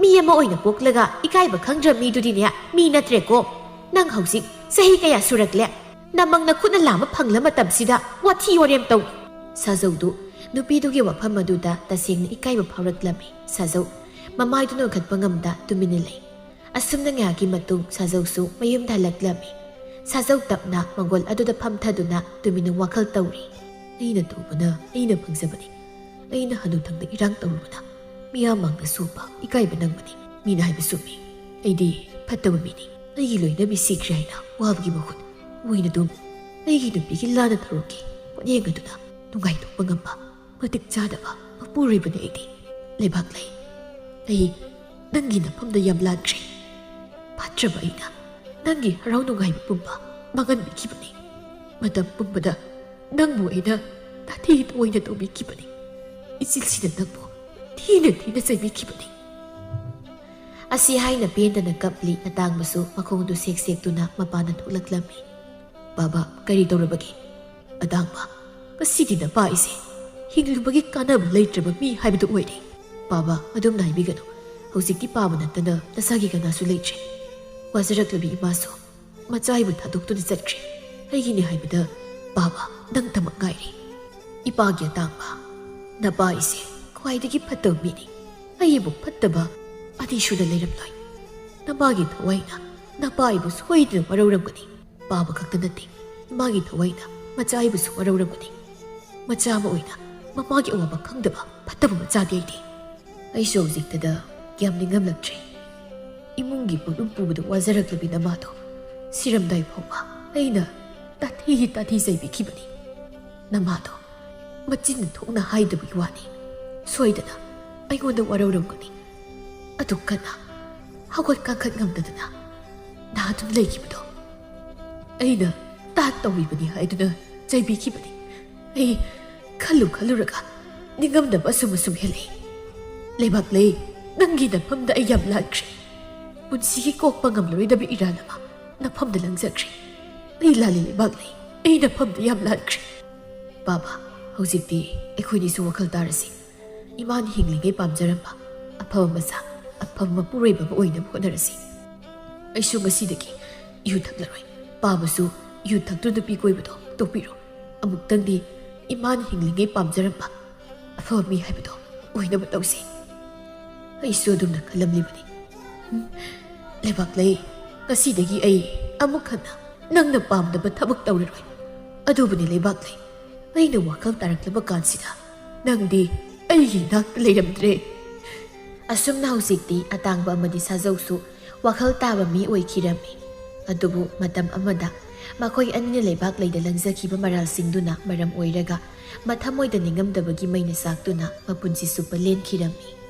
ꯃꯤ ꯑꯃ ꯑꯣꯏꯅ ꯄꯣꯛꯂꯒ ꯏꯀꯥꯏꯕ ꯈꯪꯗ꯭ꯔ ꯃꯤꯗꯨꯗꯤꯅꯦ ꯃꯤ ꯅꯠꯇ꯭ꯔꯦꯀꯣ꯫ ꯅꯪ ꯍꯧꯖꯤꯛ ꯆꯍꯤ ꯀꯌꯥ ꯁꯨꯔꯛꯂꯦ? ꯅꯃꯪ ꯅꯈꯨꯠꯅ ꯂꯥꯝꯕ ꯐꯪꯂ ꯃꯇꯝꯁꯤꯗ ꯋꯥꯊꯤ ꯋꯥꯔꯦꯝ ꯇꯧ!" ꯁꯥꯖꯧꯗꯨ ꯅꯨꯄꯤꯗꯨꯒꯤ ꯋꯥꯐꯝ ꯑꯗꯨꯗ ꯇꯁꯦꯡꯅ ꯏꯀꯥꯏꯕ ꯐꯥꯎꯔꯛꯂꯝꯃꯤ꯫ ꯁꯥꯖꯧ ꯃꯃꯥꯏꯗꯨ ꯅꯣꯟꯈꯠꯄ ꯉꯝꯗ ꯇꯨꯃꯤꯟꯅ ꯂꯩ꯫ ꯑꯁꯨꯝꯅ ꯉꯥꯏꯍꯥꯛꯀꯤ ꯃꯇꯨꯡ ꯁꯥꯖꯧꯁꯨ ꯃꯌꯨꯝꯗ ꯍꯜꯂꯛꯂꯝꯃꯤ꯫ ꯁꯥꯖꯧ ꯇꯞꯅ ꯃꯪꯒꯣꯜ ꯑꯗꯨꯗ ꯐꯝꯊꯗꯨꯅ ꯇꯨꯃꯤꯟꯅ ꯋꯥꯈꯜ ꯇꯧꯔꯤ꯫ "ꯑꯩꯅ ꯇꯧꯕꯅ ꯑꯩꯅ ꯐꯪꯖꯕꯅꯤ꯫ ꯑꯩꯅ ꯍꯅꯨꯊꯪꯗ ꯏꯔꯥꯡ ꯇꯧꯔꯨꯕꯅ ꯃꯤꯌꯥꯝ ꯃꯥꯡꯗ ꯁꯣꯛꯄ ꯏꯀꯥꯏꯕ ꯅꯪꯕꯅꯤ꯫ ꯃꯤꯅ ꯍꯥꯏꯕ ꯆꯨꯝꯃꯤ꯫ ꯑꯩꯗꯤ ꯐꯠꯇꯕ ꯃꯤꯅꯤ꯫ ꯑꯩꯒꯤ ꯂꯣꯏꯅꯕꯤ ꯁꯤꯈ꯭ꯔꯦ ꯍꯥꯏꯅ ꯋꯥꯕꯒꯤ ꯃꯍꯨꯠ ꯑꯣꯏꯅ ꯑꯗꯨꯝ ꯑꯩꯒꯤ ꯅꯨꯄꯤꯒꯤ ꯂꯥꯟꯅ ꯊꯧꯔꯝꯒꯤ ꯄꯣꯠꯌꯦꯡ ꯑꯗꯨꯅ ꯅꯨꯡꯉꯥꯏꯊꯣꯛꯄ ꯉꯝꯕ ꯃꯇꯤꯛ ꯆꯥꯗꯕ ꯃꯄꯨꯔꯣꯏꯕꯅꯤ ꯑꯩꯗꯤ꯫ ꯂꯩꯕꯥꯛ ꯂꯩ, ꯑꯩ ꯅꯪꯒꯤ ꯅꯐꯝꯗ ꯌꯥꯝ ꯂꯥꯟꯈ꯭ꯔꯦ꯫ ꯐꯠꯇ꯭ꯔꯕ ꯑꯩꯅ ꯅꯪꯒꯤ ꯍꯔꯥꯎ ꯅꯨꯡꯉꯥꯏꯕ ꯄꯨꯝꯕ ꯃꯥꯡꯍꯟꯕꯤꯈꯤꯕꯅꯤ꯫ ꯃꯇꯝ ꯄꯨꯝꯕꯗ ꯅꯪꯕꯨ ꯑꯩꯅ ꯇꯥꯊꯤ ꯇꯣꯏꯅ ꯇꯧꯕꯤꯈꯤꯕꯅꯤ꯫ ꯏꯆꯤꯜꯁꯤꯅ ꯅꯪꯕꯨ ꯊꯤꯅ ꯊꯤꯅ ꯆꯩꯕꯤꯈꯤꯕꯅꯤ꯫" ꯑꯁꯤ ꯍꯥꯏꯅ ꯄꯦꯟꯗꯅ ꯀꯞꯂꯤ꯫ ꯑꯇꯥꯡꯕꯁꯨ ꯃꯈꯣꯡꯗꯨ ꯁꯦꯛ ꯁꯦꯛꯇꯨꯅ ꯃꯄꯥꯟꯗ ꯊꯣꯛꯂꯛꯂꯝꯃꯤ꯫ "ꯕꯥꯕꯥ, ꯀꯔꯤ ꯇꯧꯔꯕꯒꯦ?" "ꯑꯇꯥꯡꯕ, ꯉꯁꯤꯗꯤ ꯅꯄꯥ ꯑꯩꯁꯦ ꯍꯤꯡꯂꯨꯕꯒꯤ ꯀꯥꯟꯅꯕ ꯂꯩꯇ꯭ꯔꯕ ꯃꯤ ꯍꯥꯏꯕꯗꯨ ꯑꯣꯏꯔꯦ꯫ ꯄꯥꯕ, ꯑꯗꯨꯝꯅ ꯍꯥꯏꯕꯤꯒꯅꯨ꯫ ꯍꯧꯖꯤꯛꯇꯤ ꯄꯥꯕ ꯅꯠꯇꯅ ꯅꯁꯥꯒꯤ ꯀꯅꯥꯁꯨ ꯂꯩꯇ꯭ꯔꯦ꯫ ꯋꯥꯖꯔꯛꯂꯕꯤ ꯏꯃꯥꯁꯨ ꯃꯆꯥ ꯑꯩꯕꯨ ꯊꯥꯗꯣꯛꯇꯨꯅ ꯆꯠꯈ꯭ꯔꯦ꯫ ꯑꯩꯒꯤꯅꯤ ꯍꯥꯏꯕꯗ ꯄꯥꯕ ꯅꯪꯇꯃꯛ ꯉꯥꯏꯔꯦ꯫ ꯏꯄꯥꯒꯤ ꯑꯇꯥꯡꯕ, ꯅꯄꯥ ꯑꯩꯁꯦ ꯈ꯭ꯋꯥꯏꯗꯒꯤ ꯐꯠꯇꯕ ꯃꯤꯅꯤ꯫ ꯑꯩꯕꯨ ꯐꯠꯇꯕ ꯑꯅꯤꯁꯨꯅ ꯂꯩꯔꯝꯂꯣꯏ꯫ ꯅꯃꯥꯒꯤ ꯊꯋꯥꯏꯅ ꯅꯄꯥ ꯑꯩꯕꯨ ꯁꯣꯏꯗꯅ ꯋꯥꯔꯧꯔꯝꯒꯅꯤ꯫ ꯄꯥꯕ ꯈꯛꯇ ꯅꯠꯇꯦ, ꯏꯃꯥꯒꯤ ꯊꯋꯥꯏꯅ ꯃꯆꯥ ꯑꯩꯕꯨꯁꯨ ꯋꯥꯔꯧꯔꯝꯒꯅꯤ꯫ ꯃꯆꯥ ꯑꯃ ꯑꯣꯏꯅ ꯃꯃꯥꯒꯤ ꯑꯋꯥꯕ ꯈꯪꯗꯕ ꯐꯠꯇꯕ ꯃꯆꯥꯗꯤ ꯑꯩꯗꯤ꯫" ꯑꯩꯁꯨ ꯍꯧꯖꯤꯛꯇꯗ ꯌꯥꯝ ꯅꯤꯡꯉꯝꯂꯛꯇ꯭ꯔꯦ꯫ ꯏꯃꯨꯡꯒꯤ ꯄꯣꯠꯂꯨꯝ ꯄꯨꯕꯗ ꯋꯥꯖꯔꯛꯂꯕꯤ ꯅꯃꯥꯗꯣ ꯁꯤꯔꯝꯗꯥꯏ ꯐꯥꯎꯕ ꯑꯩꯅ ꯇꯥꯊꯤ ꯇꯥꯊꯤ ꯆꯩꯕꯤꯈꯤꯕꯅꯤ꯫ ꯅꯃꯥꯗꯣ ꯃꯆꯤꯟ ꯊꯣꯛꯅ ꯍꯥꯏꯗꯕꯒꯤ ꯋꯥꯅꯤ, ꯁꯣꯏꯗꯅ ꯑꯩꯉꯣꯟꯗ ꯋꯥꯔꯧꯔꯝꯒꯅꯤ꯫ ꯑꯗꯨꯛ ꯀꯟꯅ ꯍꯧꯒꯠ ꯀꯥꯡꯈꯠ ꯉꯝꯗꯗꯅ ꯅꯥꯗꯨꯅ ꯂꯩꯈꯤꯕꯗꯣ ꯑꯩꯅ ꯇꯥꯠ ꯇꯧꯔꯤꯕꯅꯤ ꯍꯥꯏꯗꯨꯅ ꯆꯩꯕꯤꯈꯤꯕꯅꯤ꯫ ꯑꯩ ꯈꯜꯂꯨ ꯈꯜꯂꯨꯔꯒ ꯅꯤꯡꯉꯝꯗꯕ ꯑꯁꯨꯝ ꯑꯁꯨꯝ ꯍꯦꯜꯂꯛꯏ꯫ ꯂꯩꯕꯥꯛꯂꯩ, ꯅꯪꯒꯤ ꯅꯐꯝꯗ ꯑꯩ ꯌꯥꯝ ꯂꯥꯟꯈ꯭ꯔꯦ꯫ ꯄꯨꯟꯁꯤꯒꯤ ꯀꯣꯛꯄ ꯉꯝꯂꯔꯣꯏꯗꯕ ꯏꯔꯥꯜ ꯑꯃ ꯅꯐꯝꯗ ꯂꯪꯖꯈ꯭ꯔꯦ꯫ ꯑꯩ ꯂꯥꯜꯂꯤ ꯂꯩꯕꯥꯛꯂꯩ, ꯑꯩ ꯅꯐꯝꯗ ꯌꯥꯝ ꯂꯥꯟꯈ꯭ꯔꯦ꯫ ꯄꯥꯕ, ꯍꯧꯖꯤꯛꯇꯤ ꯑꯩꯈꯣꯏꯅꯤꯁꯨ ꯋꯥꯈꯜ ꯇꯥꯔꯁꯤ꯫ ꯏꯃꯥꯅ ꯍꯤꯡꯂꯤꯉꯩ ꯄꯥꯝꯖꯔꯝꯕ ꯑꯐꯕ ꯃꯆꯥ, ꯑꯐꯕ ꯃꯄꯨꯔꯣꯏꯕ ꯑꯃ ꯑꯣꯏꯅꯕ ꯍꯣꯠꯅꯔꯁꯤ꯫ ꯑꯩꯁꯨ ꯉꯁꯤꯗꯒꯤ ꯌꯨ ꯊꯛꯂꯔꯣꯏ꯫ ꯄꯥꯕꯁꯨ ꯌꯨ ꯊꯛꯇꯨꯅ ꯅꯨꯄꯤ ꯀꯣꯏꯕꯗꯣ ꯇꯣꯛꯄꯤꯔꯣ꯫ ꯑꯃꯨꯛꯇꯪꯗꯤ ꯏꯃꯥꯅ ꯍꯤꯡꯂꯤꯉꯩ ꯄꯥꯝꯖꯔꯝꯕ ꯑꯐꯕ ꯃꯤ ꯍꯥꯏꯕꯗꯣ ꯑꯣꯏꯅꯕ ꯇꯧꯁꯤ꯫ ꯑꯩꯁꯨ ꯑꯗꯨꯝꯅ ꯈꯜꯂꯝꯂꯤꯕꯅꯤ꯫ ꯎꯝ, ꯂꯩꯕꯥꯛꯂꯩ, ꯉꯁꯤꯗꯒꯤ ꯑꯩ ꯑꯃꯨꯛ ꯍꯟꯅ ꯅꯪꯅ ꯄꯥꯝꯗꯕ ꯊꯕꯛ ꯇꯧꯔꯔꯣꯏ꯫ ꯑꯗꯨꯕꯨꯅꯤ ꯂꯩꯕꯥꯛꯂꯩ, ꯑꯩꯅ ꯋꯥꯈꯜ ꯇꯥꯔꯛꯂꯕ ꯀꯥꯟꯁꯤꯗ ꯅꯪꯗꯤ ꯑꯩꯒꯤ ꯏꯅꯥꯛꯇ ꯂꯩꯔꯝꯗ꯭ꯔꯦ꯫ ꯑꯁꯨꯝꯅ ꯍꯧꯖꯤꯛꯇꯤ ꯑꯇꯥꯡꯕ ꯑꯃꯗꯤ ꯁꯥꯖꯧꯁꯨ ꯋꯥꯈꯜ ꯇꯥꯕ ꯃꯤ ꯑꯣꯏꯈꯤꯔꯝꯃꯤ꯫ ꯑꯗꯨꯕꯨ ꯃꯇꯝ ꯑꯃꯗ ꯃꯈꯣꯏ ꯑꯅꯤꯅ ꯂꯩꯕꯥꯛꯂꯩꯗ ꯂꯪꯖꯈꯤꯕ ꯃꯔꯥꯜꯁꯤꯡꯗꯨꯅ ꯃꯔꯝ ꯑꯣꯏꯔꯒ ꯃꯊꯃꯣꯏꯗ ꯅꯤꯡꯉꯝꯗꯕꯒꯤ ꯃꯩꯅ ꯆꯥꯛꯇꯨꯅ ꯃꯄꯨꯟꯁꯤ ꯆꯨꯞꯄ ꯂꯦꯟꯈꯤꯔꯝꯃꯤ꯫